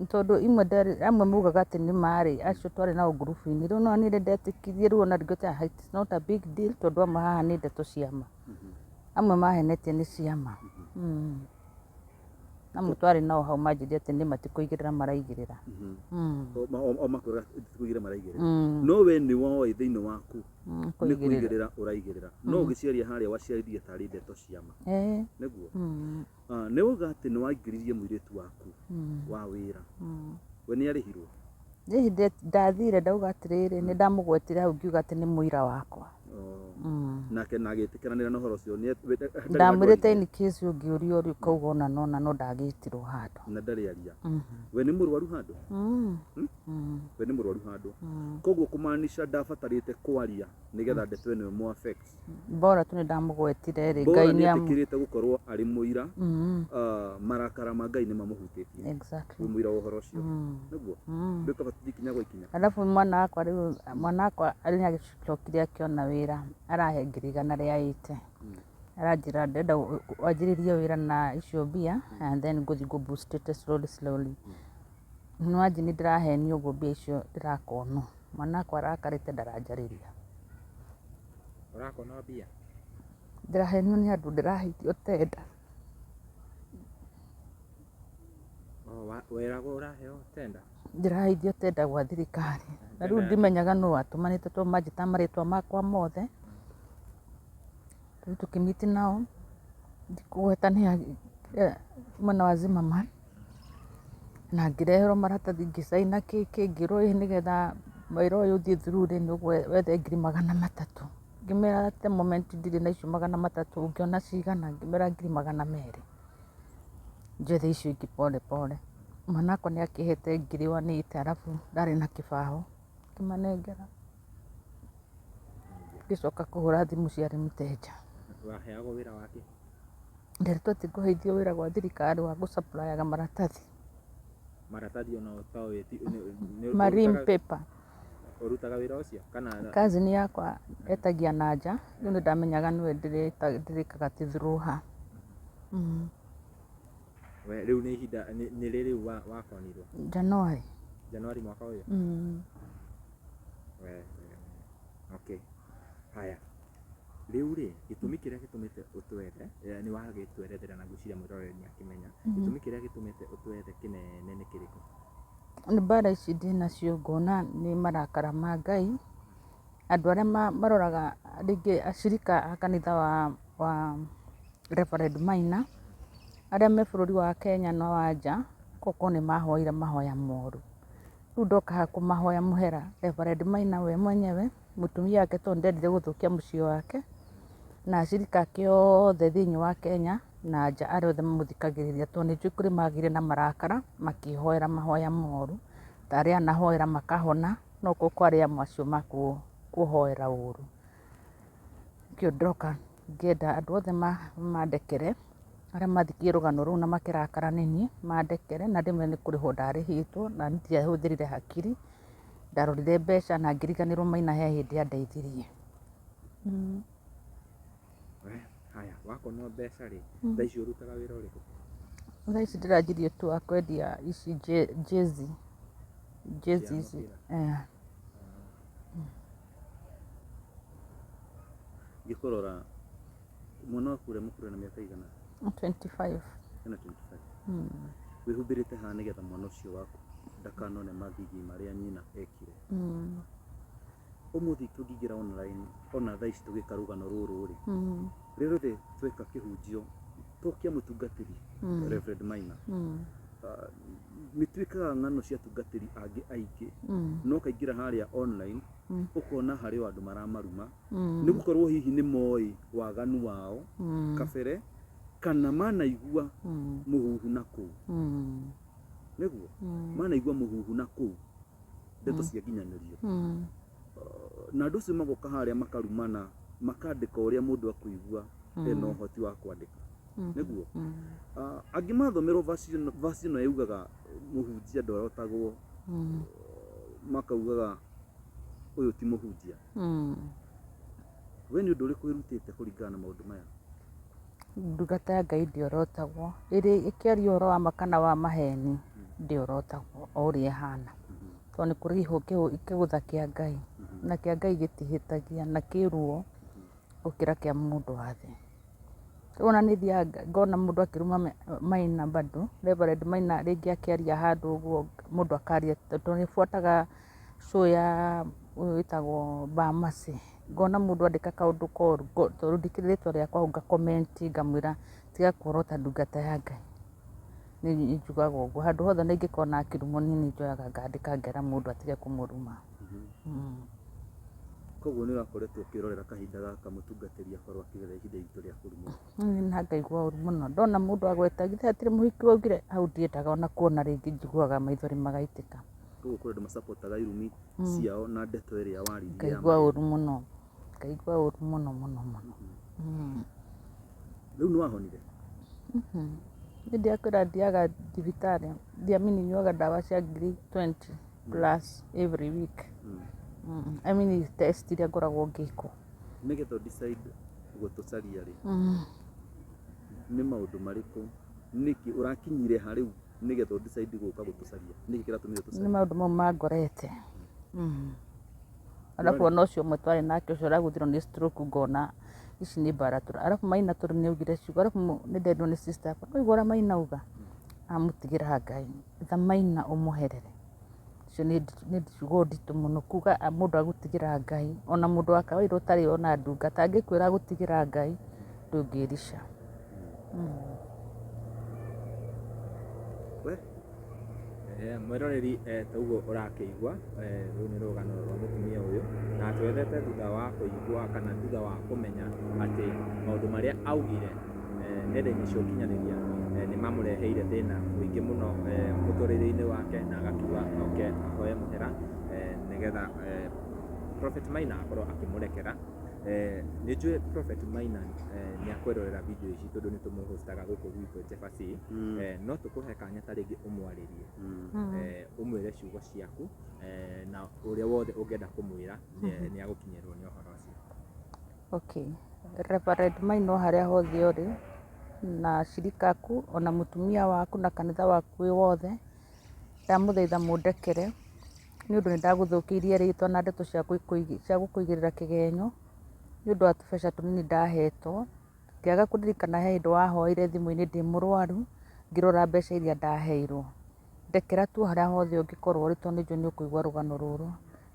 Tondũ imwe ndarĩ, amwe maugaga atĩ nĩ marĩ acio twarĩ nao ngurubu-inĩ, rĩu no niĩ ndetĩkirie, rĩu ona ngĩte it's not a big deal, tondũ amwe haha nĩ ndeto cia ma, amwe mahenetie nĩ ciama. Amwe twarĩ nao hau manjĩrire atĩ nĩ matikũigĩrĩra maraigĩrĩra. O makwĩra kũigĩrĩra maraigĩrĩra, no we nĩ woĩ thĩinĩ waku nĩ kũigĩrĩra. Kũigĩrĩra ũraigĩrĩra, no ũgĩciaria harĩa waciaririe tarĩ ndeto cia ma. Eh. Nĩguo. Ah, nĩ wauga atĩ nĩ waingĩririe mũirĩtu waku wa wĩra, we nĩ arĩhirwo? Niĩ hĩndĩ ndathire ndauga atĩrĩrĩ, nĩ ndamũgwetire hau ngiuga atĩ nĩ mũira wakwa. Oh. Nake na agĩtĩkĩranĩra na ũhoro ũcio nĩ ndarĩ handũ Ndamwĩrĩte aririe? In case ũngĩũrio rĩ, ũkauga ona nona no ndagĩtirwo handũ. Na ndarĩ aria. We nĩ mũrwaru handũ? We nĩ mũrwaru handũ, koguo kũmaanisha ndabatarĩte kwaria nĩgetha ndeto ĩno ĩmũ affect? Bora tu nĩ ndamũgwetire rĩ, Bora Ngai nĩ nĩ amu etĩkĩrĩte gũkorwo arĩ mũira. Ah, marakara ma Ngai nĩ mamũhutĩtie. Exactly. Wĩ mũira wa ũhoro ũcio, nĩguo rĩu kaba tũthiĩ ikinya gwa ikinya. Alafu mwana wakwa rĩu, mwana wakwa nĩ agĩcokire akĩona wĩra, arahe 180,000, aranjĩra ndĩrenda wanjĩrĩrie wĩra na icio mbia and then ngũthiĩ ngũ boostĩte slowly slowly. Imagine ndĩrahenio ũguo, mbia icio ndĩrakonwo, mwana wakwa arakarĩte ndaranjarĩria. Ũrakonwo mbia? Ndĩrahenio nĩ andũ, ndĩraheithio tender. Oh, weragwo ũraheo tender? Ndĩraheithio tender gwa thirikari, na rĩu ndimenyaga nũ watũmanĩte tondũ manjĩtaga marĩtwa makwa mothe. Rĩu tũkĩmiti nao, ndikũgweta nĩ mwena wa Zimmerman, na ngĩreherwo maratathi, ngĩcaina kĩ kĩ, ngĩrwo ĩ nĩgetha wĩra ũyũ ũthiĩ through rĩ, nĩ wethe 300,000. Ngĩmera at the moment ndirĩ na icio 300, ũngĩona cigana? Ngĩmera 200,000, njethe icio ingĩ pole pole. Mwana wakwa nĩ akĩhete 180,000, arabu ndarĩ na kĩbaũ, ngĩmanengera, ngĩcoka kũhũra thimũ ciarĩ mteja. Waheagwo wĩra wake? Nderetwo atĩ ngũheithio wĩra gwa thirikari wa gũcapplyaga maratathi. Maratathi ona ũtoĩ Marine paper. Ũrutaga wĩra ũcio kana? Cousin yakwa etagia na nja, rĩu nĩ ndamenyaga nĩwe ndĩrĩkaga ti through her. We rĩu nĩ ihinda nĩ rĩ rĩu wakonirwo? January. January mwaka ũyũ? Mm. We. Okay, haya, rĩu rĩ, gĩtũmi kĩrĩa gĩtũmĩte ũtwethe nĩ wagĩtwerethera na ngwĩciria mwĩroreri nĩ akĩmenya gĩtũmi kĩrĩa gĩtũmĩte ũtwethe kĩnene nĩ kĩrĩkũ? Nĩ mbara ici ndĩ nacio, ngona nĩ marakara ma Ngai. Andũ arĩa maroraga rĩngĩ acirika a kanitha wa Reverend Maina arĩa me bũrũri wa Kenya na wa nja. Kokorwo nĩ mahoire mahoya moru. Rĩu ndoka haha kũmahoya mũhera Reverend Maina we mwenyewe, mũtumia wake tondũ ndendire gũthũkia mũciĩ wake, na acirika ake othe thĩinĩ wa Kenya na nja arĩa othe mamũthikagĩrĩria tondũ nĩ njũĩ kũrĩ magĩire na marakara makĩhoera mahoya moru, ta arĩa anahoera makahona, no korwo kwarĩ amwe acio makũhoera ũru. Nĩkĩo ndoka ngĩenda andũ othe mandekere, arĩa mathikĩrĩirie rũgano rũu na makĩrakara nĩ niĩ, mandekere na ndĩmere nĩ kũrĩhwo ndarĩhĩtwo na niĩ ndiahũthĩrire hakiri, ndarorire mbeca na ngĩriganĩrwo Maina he hĩndĩ andeithirie. Haya, wakonwo mbeca rĩ, thaa ici ũrutaga wĩra ũrĩkũ? Thaa ici ndĩranjirie tu wa kwendia ici jezi, jezi ici. Eh. Ngĩkũrora mwana waku ũrĩa mũkũrũ ena mĩaka igana? 25. Ena 25. Wĩhumbĩrĩte haha nĩgetha mwana ũcio waku ndakanone mathithi marĩa nyina ekire. Ũmũthĩ tũngĩingĩra online ona thaa ici tũgĩka rũgano rũrũ rĩ, rĩrĩa rĩothe tweka kĩhunjio to kĩa mũtungatĩri Reverend Maina, nĩ twĩkaga ng'ano cia atungatĩri angĩ aingĩ, no ũkaingĩra harĩa online ũkona harĩ o andũ maramaruma, nĩ gũkorwo hihi nĩ moĩ waganu wao kabere, kana manaigua mũhuhu na kũu, nĩguo manaigua mũhuhu na kũu ndeto cia nginyanĩrio, na andũ acio magoka harĩa makarumana, makandĩka ũrĩa mũndũ akũigua ena ũhoti wa kwandĩka, nĩguo angĩ mathomerwo verse ĩno yugaga mũhunjia ndorotagwo, makaugaga ũyũ ti mũhunjia. We nĩ ũndũ ũrĩkũ wĩrutĩte kũringana na maũndũ maya? Ndungata ya Ngai ndĩorotagwo, ĩrĩ ĩkĩaria ũhoro wa ma kana wa maheni ndĩorotagwo o ũrĩa ĩhana, tondũ nĩ kũrĩ kĩgũtha kĩa Ngai, na kĩa Ngai gĩtihĩtagia na kĩ ruo gũkĩra kĩa mũndũ wa thĩ. Rĩu ona nĩ thiaga ngona mũndũ akĩruma Maina bado, Reverend Maina rĩngĩ akĩaria handũ ũguo mũndũ akaria, tondũ nĩ buataga show ya ũyũ wĩtagwo Bamasi, ngona mũndũ andĩka kaũndũ koru, tondũ ndikĩrĩ rĩtwa rĩakwa hau nga comment ngamwĩra tiga kuorota ndungata ya Ngai. Niĩ njugaga ũguo, handũ hothe ona ingĩkona akĩrumwo niĩ nĩ njoyaga ngandĩka ngera mũndũ atige kũmũruma. Koguo nĩ ũrakoretwo ũkĩrorera kahinda gaka mũtungatĩri akorwo akĩgerera ihinda iritũ rĩa kũrumwo? Niĩ na ngaigua ũru mũno, ndona mũndũ agweta githĩ hatirĩ mũhiki waugire, hau ndiendaga ona kuona rĩngĩ njiguaga maithori magaitĩka. Koguo kũrĩ andũ macapotaga irumi ciao na ndeto ĩrĩa waririe ya Ngaigua maheni. ũru mũno, ngaigua ũru mũno mũno mũno. Rĩu nĩ wahonire? Niĩ ndiakwĩra thiaga thibitarĩ, ndiamini nyuaga ndawa cia ngiri 20 plus every week. I mean test iria ngoragwo ngĩkwo. Nĩgetha ũ decide gũtũcaria rĩ, nĩ maũndũ marĩkũ, nĩkĩ ũrakinyire ha rĩu nĩgetha ũ decide gũka gũtũcaria? Nĩkĩ kĩratũmire Nĩ ũtũcarie? maũndũ mau mangorete. Arabu ona ũcio ũmwe twarĩ nake ũcio ũragũthirwo nĩ stroke ngona ici nĩ mbara tũra. Arabu Maina tondũ nĩ augire ciugo, arabu nĩ nderirwo nĩ sister yakwa, waigua ũrĩa Maina auga, amũtigĩra Ngai, etha Maina ũmũherere. Icio nĩ ciugo nditũ mũno kuga mũndũ agũtigĩra Ngai, ona mũndũ wa kawaida ũtarĩ ona ndungata angĩkwĩra agũtigĩra Ngai ndũngĩrica. We? Mwĩroreri ta ũguo ũrakĩigua, rũrũ nĩ rũgano rwa mũtumia ũyũ, na twethete thutha wa kũigua kana thutha wa kũmenya atĩ maũndũ marĩa augire nenda-inĩ cia ũkinyanĩria nĩ mamũreheire thĩna mũingĩ mũno mũtũrĩre-inĩ wake, na agakiuga oke ahoe mũhera nĩgetha Prophet Maina akorwo akĩmũrekera. Nĩ njũĩ Prophet Maina nĩ akwĩrorera video ici tondũ nĩ tũmũhostaga gũkũ gwitũ Njeba C, no tũkũhe kanya ta rĩngĩ ũmwarĩrie, ũmwĩre ciugo ciaku na ũrĩa wothe ũngĩenda kũmwĩra nĩ agũkinyĩrwo nĩ ũhoro ũcio. Okay. Reverend Maina o harĩa hothe ũrĩ, na acirika aku, ona mũtumia waku na kanitha waku wĩ wothe, ndamũthaitha mũndekere, nĩ ũndũ nĩ ndagũthũkĩirie rĩtwa na ndeto cia gũkũigĩrĩra kĩgenyo, nĩ ũndũ wa tũbeca tũnini ndahetwo, ngĩaga kũririkana he hĩndĩ wahoire thimũ-inĩ ndĩ mũrwaru, ngĩrora mbeca iria ndaheirwo. Ndekera tu harĩa hothe ũngĩkorwo ũrĩ tondũ nĩ njũĩ nĩ ũkũigua rũgano rũrũ.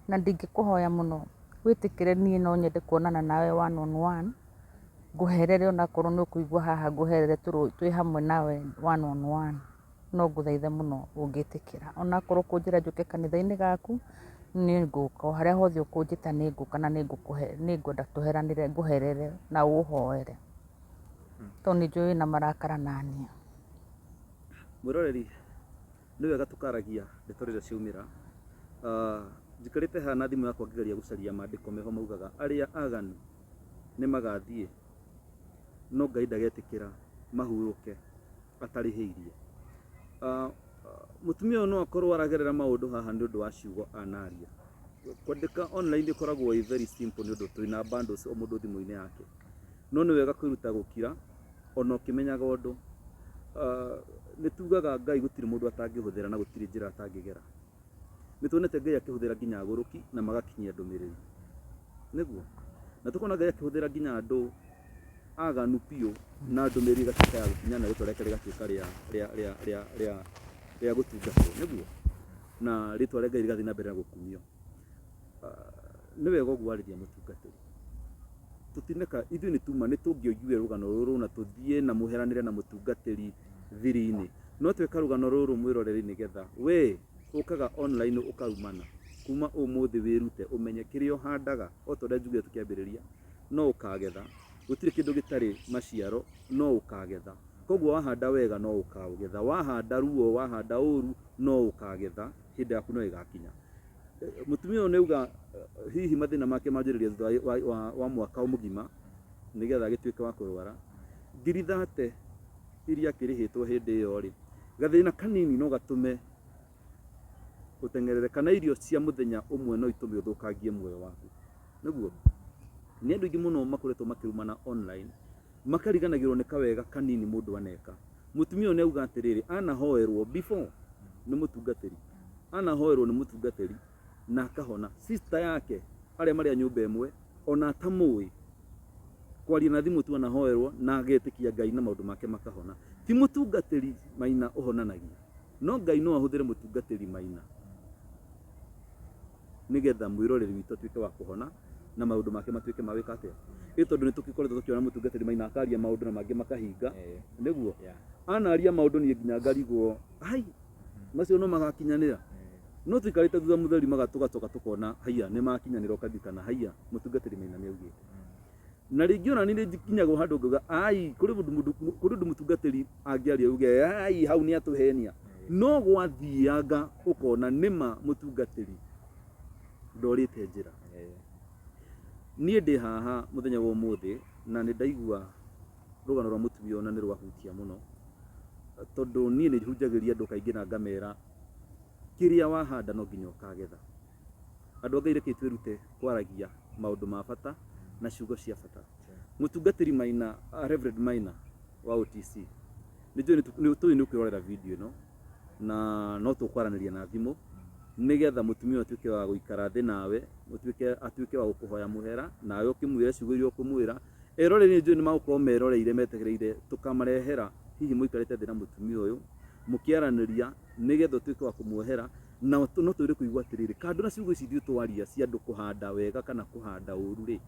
Na ndingĩkũhoya mũno wĩtĩkĩre niĩ no nyende kuonana nawe one on one, ngũherere onakorwo nĩ ũkũigua haha ngũherere twĩ hamwe nawe one on one. No ngũthaithe mũno ũngĩtĩkĩra, onakorwo ũkũnjĩra njũke kanitha-inĩ gaku, nĩ ngũka, o harĩa hothe ũkũnjĩta nĩ ngũka na nĩ ngwenda tũheranĩre, ngũherere na ũhoere, tondũ nĩ njũĩ wĩna marakara naniĩ. Mwĩroreri, nĩ wega tũkaragia ndeto rĩrĩa ciaumĩra. Njikarĩte haha na thimũ yakwa ngĩgeria gũcaria mandĩko meho maugaga arĩa aganu nĩ magathiĩ, no Ngai ndagetĩkĩra mahurũke atarĩhĩirie. Mũtumia ũyũ no akorwo aragerera maũndũ haha nĩ ũndũ wa ciugo anaria. Kwandĩka online ĩkoragwo ĩ very simple nĩ ũndũ twĩna bundles o mũndũ thimũ-inĩ yake. No nĩ wega kwĩruta gũkira ona ũkĩmenyaga ũndũ. Nĩ tugaga Ngai gũtirĩ mũndũ atangĩhũthĩra na gũtirĩ njĩra atangĩgera. Nĩ tuonete Ngai akĩhũthĩra nginya agũrũki na magakinyia ndũmĩrĩri. Nĩguo? Na tũkona Ngai akĩhũthĩra nginya andũ aganu biũ na ndũmĩrĩri ĩgatuĩka ya gũkinya na rĩtwa rĩake rĩgatuĩka rĩa rĩa rĩa rĩa rĩa rĩa gũtungatwo. Nĩguo? Na rĩtwa rĩa Ngai rĩgathiĩ na mbere na gũkumio. Nĩ wega ũguo warĩria mũtungatĩri. Tũtineka, ithuĩ nĩ tuma nĩ tũngĩoiguire rũgano rũrũ na tũthiĩ na mũheranĩre na mũtungatĩri thiri-inĩ. No tweka rũgano rũrũ mwĩroreri nĩgetha we ũkaga online ũkarumana, kuma ũmũthĩ wĩrute ũmenye kĩrĩa ũhandaga o ta ũrĩa njugire tũkĩambĩrĩria, no ũkagetha. Gũtirĩ kĩndũ gĩtarĩ maciaro, no ũkagetha. Koguo wahanda wega no ũkaũgetha, wahanda ruo, wahanda ũru no ũkagetha, hĩndĩ yaku no ĩgakinya. Mũtumia ũyũ nĩ auga hihi mathĩna make manjĩrĩria thutha wa mwaka mũgima nĩgetha agĩtuĩke wa kũrwara. 30,000 iria akĩrĩhĩtwo hĩndĩ ĩyo rĩ, gathĩna kanini no gatũme ũteng'erere kana irio cia mũthenya ũmwe no itũme ũthũkangie muoyo waku. Nĩguo? Nĩ andũ aingĩ mũno makoretwo makĩrumana online makariganagĩrwo nĩ kawega kanini mũndũ aneka. Mũtumia ũyũ nĩ auga atĩrĩrĩ, anahoerwo before nĩ mũtungatĩri, anahoerwo nĩ mũtungatĩri na akahona. Sister yake arĩa marĩ a nyũmba ĩmwe ona atamũĩ, kwaria na thimũ tu anahoerwo na agetĩkia Ngai na maũndũ make makahona. Ti mũtungatĩri Maina ũhonanagia, no Ngai no ahũthĩre mũtungatĩri Maina nĩgetha mwĩroreri witũ atuĩke wa kũhona na maũndũ make matuĩke ma gwĩka atĩa. Ĩ tondũ nĩ tũgĩkoretwo tũkĩona mũtungatĩri Maina akaria maũndũ na mangĩ makahinga, nĩguo? Anaria maũndũ niĩ nginya ngarigwo, ai macio no magakinyanĩra? No tũikarĩte thutha mũtheri tũgacoka tũkona haiya nĩ makinyanĩra ũkaririkana haiya mũtungatĩri Maina nĩ augĩte. Na rĩngĩ ona niĩ nĩ nginyagwo handũ ngauga ai kũrĩ ũndũ mũndũ kũrĩ ũndũ mũtungatĩri angĩaria uge ai hau nĩ atũhenia. No gwathianga ũkona nĩma mũtungatĩri ndorĩte njĩra. Niĩ ndĩ haha mũthenya wa ũmũthĩ na nĩ ndaigua rũgano rwa mũtumia ũyũ na nĩ rwahutia mũno, tondũ niĩ nĩ hunjagĩria andũ kaingĩ na ngamera kĩrĩa wahanda no nginya ũkagetha. Andũ a Ngai rekei twĩrute kwaragia maũndũ ma bata na ciugo cia bata. Mũtungatĩri Maina, Reverend Maina wa OTC, nĩ njũĩ nĩ tũĩ nĩ ũkwĩrorera video ĩno na no tũkwaranĩria na thimũ nĩgetha mũtumia ũyũ atuĩke wa gũikara thĩ nawe, ũtuĩke atuĩke wa gũkũhoya mũhera nawe ũkĩmwĩre ciugo iria ũkũmwĩra. Eroreri nĩ njũĩ nĩ magũkorwo meroreire metereire tũkamarehera hihi mũikarĩte thĩ na mũtumia ũyũ mũkĩaranĩria nĩgetha ũtuĩke wa kũmuohera na no twĩre kũigua atĩrĩrĩ, kando na ciugo ici ithuĩ twaria cia andũ kũhanda wega kana kũhanda ũru rĩ,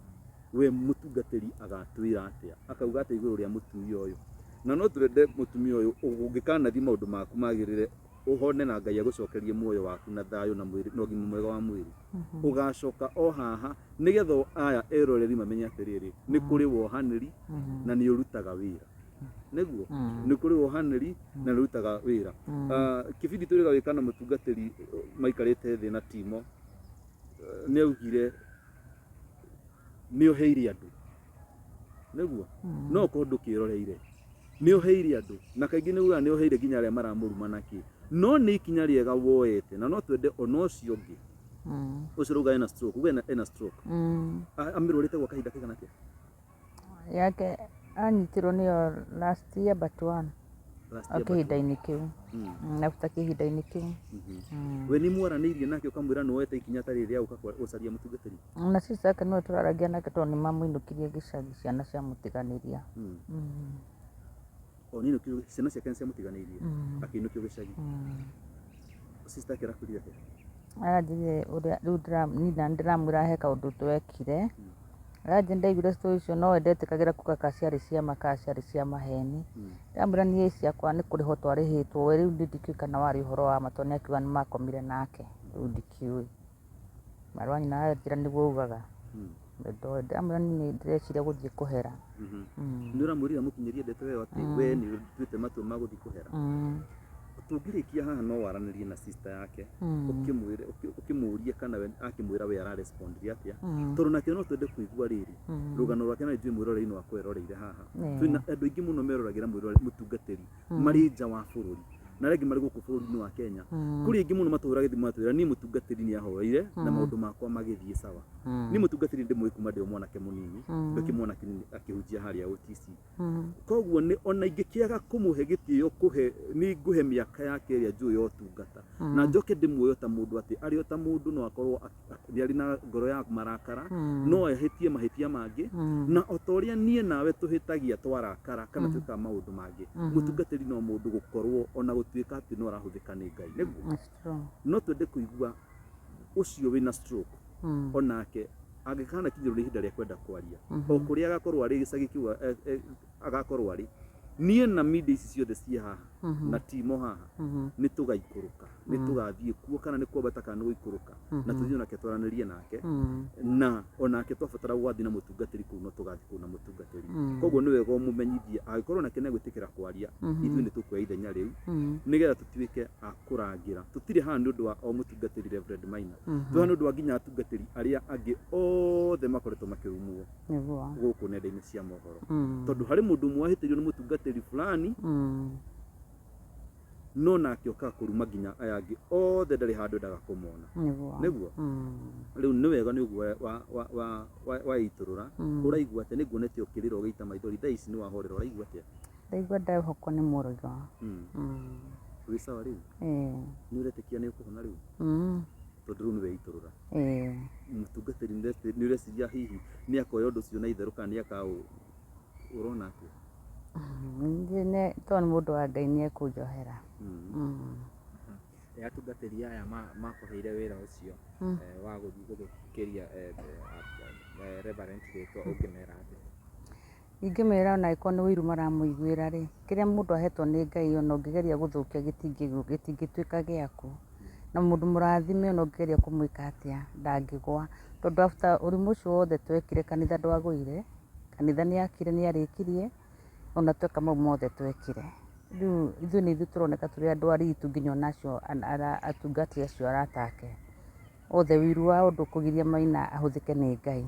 we mũtungatĩri agatwĩra atĩa? Akauga atĩa igũrũ rĩa mũtumia ũyũ? Na no twende mũtumia ũyũ ũngĩkanathiĩ maũndũ maku magĩrĩre, ũhone na Ngai agũcokerie muoyo waku na thayũ na mwĩrĩ na ũgima mwega wa mwĩrĩ, ũgacoka o haha nĩgetha aya eroreri mamenye atĩrĩrĩ, nĩ kũrĩ wohanĩri na nĩ ũrutaga wĩra. Nĩguo? Nĩ kũrĩ wohanĩri na nĩ ũrutaga wĩra. Kĩbindi twĩrĩga gwĩka na mũtungatĩri maikarĩte thĩ na Timo, nĩ augire nĩ oheire andũ. Nĩguo? No ũkorwo ndũkĩroreire. Nĩ oheire andũ na kaingĩ nĩ ugaga nĩ oheire nginya arĩa maramũruma na kĩ. No nĩ ikinya rĩega woete na no twende ona ũcio ũngĩ, ũcio ũrauga ena stroke, uga ena stroke. Amĩrwarĩte gwa kahinda kaigana atĩa? Yake anyitirwo nĩyo last year but one. Last O year but one. kĩhinda-inĩ kĩu. After kĩhinda-inĩ kĩu. We nĩ mwaranĩirie nake ũkamwĩra nĩ woete ikinya ta rĩrĩ rĩa gũka gũcaria mũtungatĩri? Na sister yake nĩwe tũraragia nake tondũ nĩ mamũinũkirie gĩcagi ciana ciamũtiganĩria. O nĩ ainũkirio, ciana ciake nĩ ciamũtiganĩirie akĩinũkio gĩcagi. Sister yake arakwĩrire atĩa? Aranjĩrire ũrĩa rĩu niĩ ndĩramwĩra he kaũndũ twekire. Aranjĩra ndaiguire story icio no we ndetĩkagĩra kuga kana ciarĩ cia ma kana ciarĩ cia maheni. Ndamwĩra niĩ ciakwa nĩ kũrĩhwo twarĩhĩtwo we rĩu niĩ ndikĩũĩ kana warĩ ũhoro wa ma tondũ nĩ akiuga nĩ makomire nake rĩu ndikĩũĩ. Mwarĩ wa nyina aranjĩra nĩguo augaga. Ndoĩ ndamwĩra niĩ nĩ ndĩreciria gũthiĩ kũhera. Nĩ ũramwĩrire amũkinyĩrie ndeto ĩyo atĩ we nĩ ũtuĩte matua ma gũthiĩ kũhera? Tũngĩrĩkia haha no waranĩrie na sister yake ũkĩmwĩre ũkĩmũrie kana we akĩmwĩra we ararespondire atĩa, tondũ nake no twende kũigua rĩrĩ rũgano rwake, na nĩnjũĩ mwĩroreri no akorwo eroreire haha. Twĩna andũ aingĩ mũno meroragĩra mũtungatĩri marĩ nja wa bũrũri na arĩa angĩ marĩ gũkũ bũrũri-inĩ wa Kenya. Kũrĩ aingĩ mũno matũhũraga thimũ matwĩra niĩ mũtungatĩri nĩ ahoeire na maũndũ makwa magĩthiĩ sawa. Niĩ mũtungatĩri ndĩmũĩ kuma ndĩ o mwanake mũnini, ndĩ mwanake mũnini akĩhunjia harĩa OTC. Koguo nĩ ona ingĩkĩaga kũmũhe gĩtĩo kũhe nĩ ngũhe mĩaka yake ĩrĩa njũĩ ya ũtungata na njoke ndĩmuoye ta mũndũ atĩ arĩ o ta mũndũ no akorwo nĩ arĩ na ngoro ya marakara, no ahĩtie mahĩtia mangĩ, na o ta ũrĩa niĩ nawe tũhĩtagia twarakara kana twĩkaga maũndũ mangĩ, mũtungatĩri no mũndũ gũkorwo ona gũtuĩka atĩ no arahũthĩka nĩ Ngai nĩguo. That's true. No twende kũigua ũcio wĩna stroke onake angĩkanakinyĩrwo nĩ ihinda rĩa kwenda kwaria o kũrĩa agakorwo arĩ gĩcagi kĩu agakorwo arĩ, niĩ na media ici ciothe ciĩ haha na timo haha nĩ tũgaikũrũka, nĩ tũgathiĩ kuo kana nĩ kwambata kana nĩ gũikũrũka, na tũthiĩ onake twaranĩrie nake, na onake twabatara gũgathiĩ na mũtungatĩri kũu no tũgathiĩ kũu na mũtungatĩri. Koguo nĩ wega ũmũmenyithie angĩkorwo nake nĩ egwĩtĩkĩra kwaria, ithuĩ nĩ tũkuoya ithenya rĩu nĩgetha tũtuĩke a kũrangĩra. Tũtirĩ haha nĩ ũndũ wa o mũtungatĩri Reverend Maina, twĩ haha nĩ ũndũ wa nginya atungatĩri arĩa angĩ othe makoretwo makĩrumwo gũkũ nenda-inĩ cia mohoro, tondũ harĩ mũndũ ũmwe wahĩtĩirio nĩ mũtungatĩri fulani no nake okaga kũruma nginya aya angĩ othe, ndarĩ handũ endaga kũmona. Nĩguo rĩu nĩ wega nĩ ũguo waitũrũra. Ũraigua atĩa? Nĩ nguonete ũkĩrĩra ũgĩita maithori, thaa ici nĩ wahorera, ũraigua atĩa? Ndaigua ndehokwo nĩ mũrigo. Wĩ sawa rĩu? Nĩ ũretĩkia nĩ ũkũhona rĩu? Tondũ rĩu nĩ weitũrũra. Mũtungatĩri nĩ ũreciria hihi nĩ akoya ũndũ ũcio na itherũ kana nĩ akaũ, ũrona atĩa? Tondũ nĩ mũndũ wa Ngai nĩ ekũnjohera. Atungatĩri aya makũheire wĩra ũcio wa gũthiĩ gũthũkĩria Reverend rĩtwa, ũngĩmera atĩa? Ingĩmera ona angĩkorwo nĩ ũiru maramũiguĩra rĩ, kĩrĩa mũndũ ahetwo nĩ Ngai ona ũngĩgeria gũthũkia gĩtingĩtuĩka gĩaku. Na mũndũ mũrathime ona ũngĩgeria kũmwĩka atĩa ndangĩgwa. Tondũ after ũrimũ ũcio wothe twekire kanitha ndwagũire, kanitha nĩ yakire nĩ yarĩkirie, ona tweka mau mothe twekire. Rĩu ithuĩ nĩ ithuĩ tũroneka tũrĩ andũ aritu nginya ona acio atungati acio arata ake. Othe ũiru wao ndũkũgiria Maina ahũthĩke nĩ Ngai.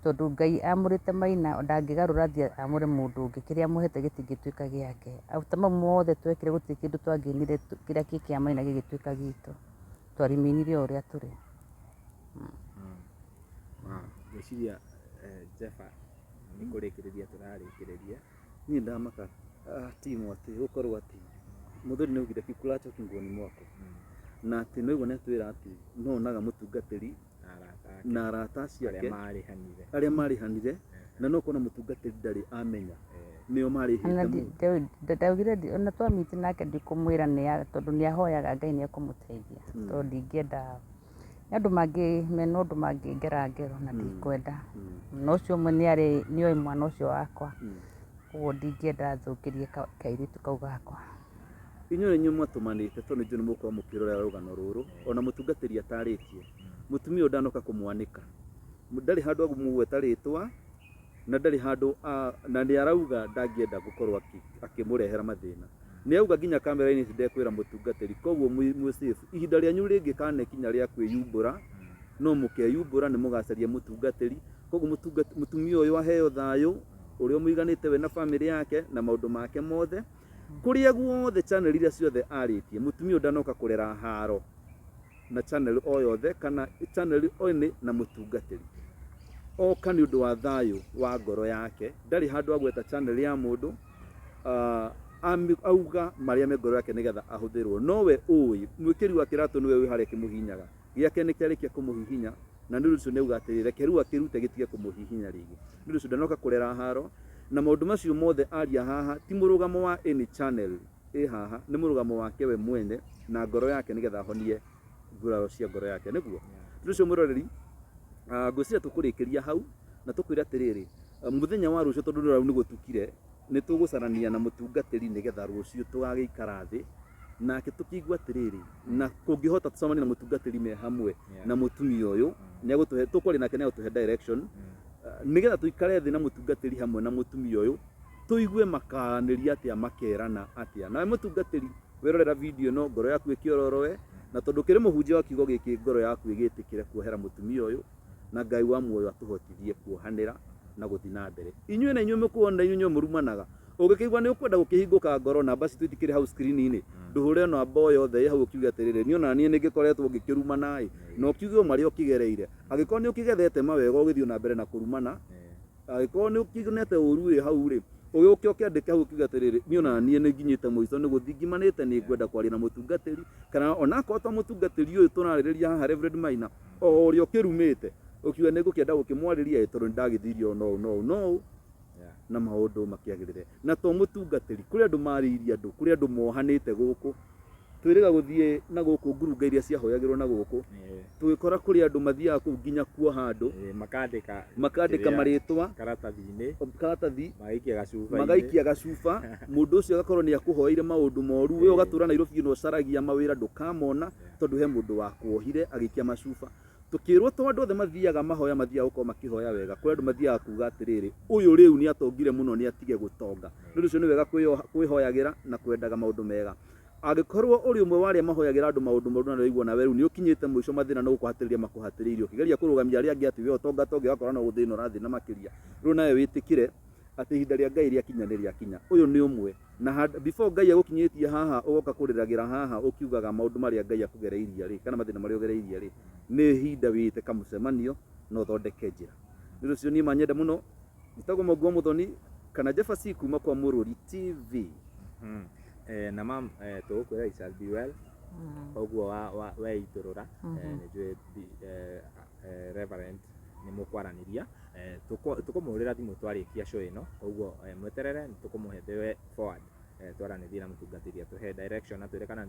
Tondũ Ngai amũrĩte Maina ndangĩgarũra athiĩ amũre mũndũ ũngĩ, kĩrĩa amũhete gĩtingĩtuĩka gĩake. After mau mothe twekire gũtirĩ kĩndũ twangĩinire kĩrĩa kĩ kĩa Maina gĩgĩtuĩka gitũ. Twarĩmĩinire o ũrĩa tũrĩ. Ngwĩciria Jefa nĩ kũrĩkĩrĩria tũrarĩkĩrĩria. Niĩ ndamaka timu atĩ gũkorwo atĩ mũthuri nĩ augire kikulacho kinguoni mwako, na atĩ no igua nĩ atwĩra atĩ no onaga mũtungatĩri na arata acio ake arĩa marĩhanire, na no kuona mũtungatĩri ndarĩ amenya nĩo marĩhĩte mũno. Ndaugire ona twamiti nake ndikũmwĩra nĩ tondũ nĩ ahoyaga Ngai nĩ ekũmũteithia, tondũ ndingĩenda nĩ andũ mangĩ mena ũndũ mangĩngera ngero na ndikwenda. Na ũcio ũmwe nĩ arĩ nĩoĩ mwana ũcio wakwa, koguo ndingĩenda thũkĩrie kairĩtu kau gakwa. Inyuĩ nĩ inyuĩ mwatũmanĩte, tondũ nĩ njũĩ nĩ mũgũkorwo mũkĩrorera rũgano rũrũ ona mũtungatĩri atarĩtie. Mũtumia ũyũ ndanoka kũmwanĩka, ndarĩ handũ amũgweta rĩtwa na ndarĩ handũ na nĩ arauga ndangĩenda gũkorwo akĩmũrehera mathĩna. Nĩ auga nginya kamera-inĩ ici ndekwĩra mũtungatĩri, koguo mwĩ safe. Ihinda rĩanyu rĩngĩkanekinya rĩa kwĩyumbũra no mũkeyumbũra, nĩ mũgacaria mũtungatĩri. Koguo mũtumia ũyũ aheo thayũ ũrĩa ũmũiganĩte we na famĩlĩ yake na maũndũ make mothe. Kũrĩa guothe channel iria ciothe arĩtie, mũtumia ũyũ ndanoka kũrera haro na channel o yothe kana channel any na mũtungatĩri. Oka nĩ ũndũ wa thayũ wa ngoro yake, ndarĩ handũ agweta channel ya mũndũ, auga marĩa me ngoro yake nĩgetha ahũthĩrwo. Nowe ũĩ mwĩkĩri wa kĩratũ nĩwe wĩ harĩa kĩmũhihinyaga, gĩake nĩ kĩarĩkia kũmũhihinya, na nĩ ũndũ ũcio nĩ auga atĩrĩ, reke rĩu akĩrute gĩtige kũmũhihinya rĩngĩ. Nĩ ũndũ ũcio ndanoka kũrera haro, na maũndũ macio mothe aria haha ti mũrũgamo wa any channel ĩ haha, nĩ mũrũgamo wake we mwene na ngoro yake nĩgetha ahonie nguraro cia ngoro yake. Nĩguo ũndũ ũcio mwĩroreri, ngwĩciria tũkũrĩkĩria hau. Na tũkwĩre atĩrĩrĩ, mũthenya wa rũciũ tondũ rĩu nĩ gũtukire, nĩ tũgũcarania na mũtungatĩri nĩgetha rũciũ tũgagĩikara thĩ nake tũkĩigua atĩrĩrĩ, na kũngĩhota tũcemanie na mũtungatĩri me hamwe na mũtumia ũyũ, nĩ egũtũhe, tũkwaria nake nĩ egũtũhe direction, nĩgetha tũikare thĩ na mũtungatĩri hamwe na mũtumia ũyũ, tũigue makaranĩria atĩa, makerana atĩa. Nawe mũtungatĩri werorera video ĩno, ngoro yaku ĩkĩororoe, na tondũ ũkĩrĩ mũhunjia wa kiugo gĩkĩ, ngoro yaku ĩgĩtĩkĩre kuohera mũtumia ũyũ, na Ngai wa muoyo atũhotithie kuohanĩra na gũthiĩ na mbere. Inyuĩ na inyuĩ mũkuona inyuĩ mũrumanaga, ũngĩkĩigua nĩ ũkwenda gũkĩhingũka ngoro, namba citũ itikĩrĩ hau screen-inĩ, ndũhũre namba o yothe ĩ hau ũkiuge atĩrĩrĩ, niĩ ona niĩ nĩ ngĩkoretwo ngĩkĩrumana ĩ, na ũkiuge o marĩa ũkĩgereire. Angĩkorwo nĩ ũkĩgethete mawega ũgĩthiĩ na mbere na kũrumana, angĩkorwo nĩ ũkĩonete ũru wĩ hau rĩ, ũgĩũke ũkĩandĩke hau ũkiuge atĩrĩrĩ, niĩ ona niĩ nĩ nginyĩte mũico nĩ gũthiĩ ngimanĩte, nĩ ngwenda kwaria na mũtungatĩri, kana onakorwo to mũtungatĩri ũyũ tũrarĩrĩria haha Reverend Maina, o ũrĩa ũkĩrumĩte, ũkiuga nĩ ngũkĩenda gũkĩmwarĩria ĩ, tondũ nĩ ndagĩthirie ũũ na ũũ na ũũ na ũũ, na maũndũ makĩagĩrĩre. Na to mũtungatĩri, kũrĩ andũ marĩirie andũ, kũrĩ andũ mohanĩte gũkũ. Twĩrĩga gũthiĩ na gũkũ ngurunga iria ciahoyagĩrwo na gũkũ, tũgĩkora kũrĩ andũ mathiaga kũu nginya kuoha andũ. Makandĩka Makandĩka kĩrĩa marĩtwa karatathi-inĩ, karatathi, magaikia gacuba-inĩ, magaikia gacuba, mũndũ ũcio agakorwo nĩ akũhoeire maũndũ moru, we ũgatũra Nairobi ĩno ũcaragia mawĩra ndũkamona, tondũ he mũndũ wakuohire agĩikia macuba. Tũkĩrwo to andũ othe mathiaga mahoya mathiaga gũkorwo makĩhoya wega, kũrĩ andũ mathiaga kuga atĩrĩrĩ, ũyũ rĩu nĩ atongire mũno nĩ atige gũtonga. Nĩ ũndũ ũcio nĩ wega kwĩhoyagĩra na kwendaga maũndũ mega. Angĩkorwo ũrĩ ũmwe wa arĩa mahoyagĩra andũ maũndũ moru na nĩũraigua nawe rĩu nĩũkinyĩte mũico mathĩna no gũkũhatĩrĩria makũhatĩrĩirie, ũkĩgeria kũrũgamia arĩa angĩ atĩ we ũtonga tonge ũgakora no gũthĩna ũrathĩna makĩria, rĩu nawe wĩtĩkĩre atĩ ihinda rĩa Ngai rĩakinya nĩ rĩakinya. Ũyũ nĩ ũmwe. Na before Ngai agũkinyĩtie haha ũgoka kũrĩragĩra haha ũkiugaga maũndũ marĩa Ngai akũgereirie rĩ, kana mathĩna marĩa ũgereirie rĩ, nĩ ihinda wĩte kamũcemanio na ũthondeke njĩra. Nĩ ũndũ ũcio niĩ manyenda mũno. Njĩtagwo Mwangi wa Muthoni kana Jefferson kuma kwa Mũrũri TV. Na mam, tũgũkwĩra it shall be well. Koguo weitũrũra, nĩ njũĩ Reverend nĩ mũkwaranĩria. Tũkũmũhũrĩra thimũ twarĩkia show ĩno, koguo mweterere nĩ tũkũmũhe the way forward. Twaranĩrie na mũtungatĩri atũhe direction, atwĩre kana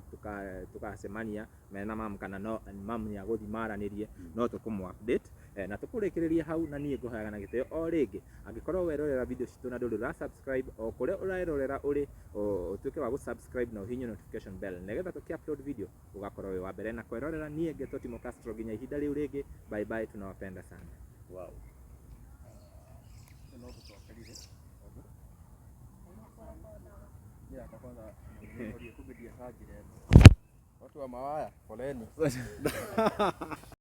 tũgacemania mena mam kana no mam nĩ agũthiĩ maranĩrie, no tũkũmũ update. Na tũkũrĩkĩrĩria hau, na niĩ ngũhoyaga na gĩtĩo o rĩngĩ, angĩkorwo werorera video citũ na ndũrĩ ũra subscribe, o kũrĩa ũrerorera ũrĩ, ũtuĩke wa gũ subscribe na ũhihinye notification bell, nĩgetha tũkĩ upload video ũgakorwo wĩ wa mbere na kwĩrorera. Niĩ ngetwo Timo Castro, nginya ihinda rĩu rĩngĩ, bye bye, tunawapenda sana. Wow. Watu wa mawaya, poleni.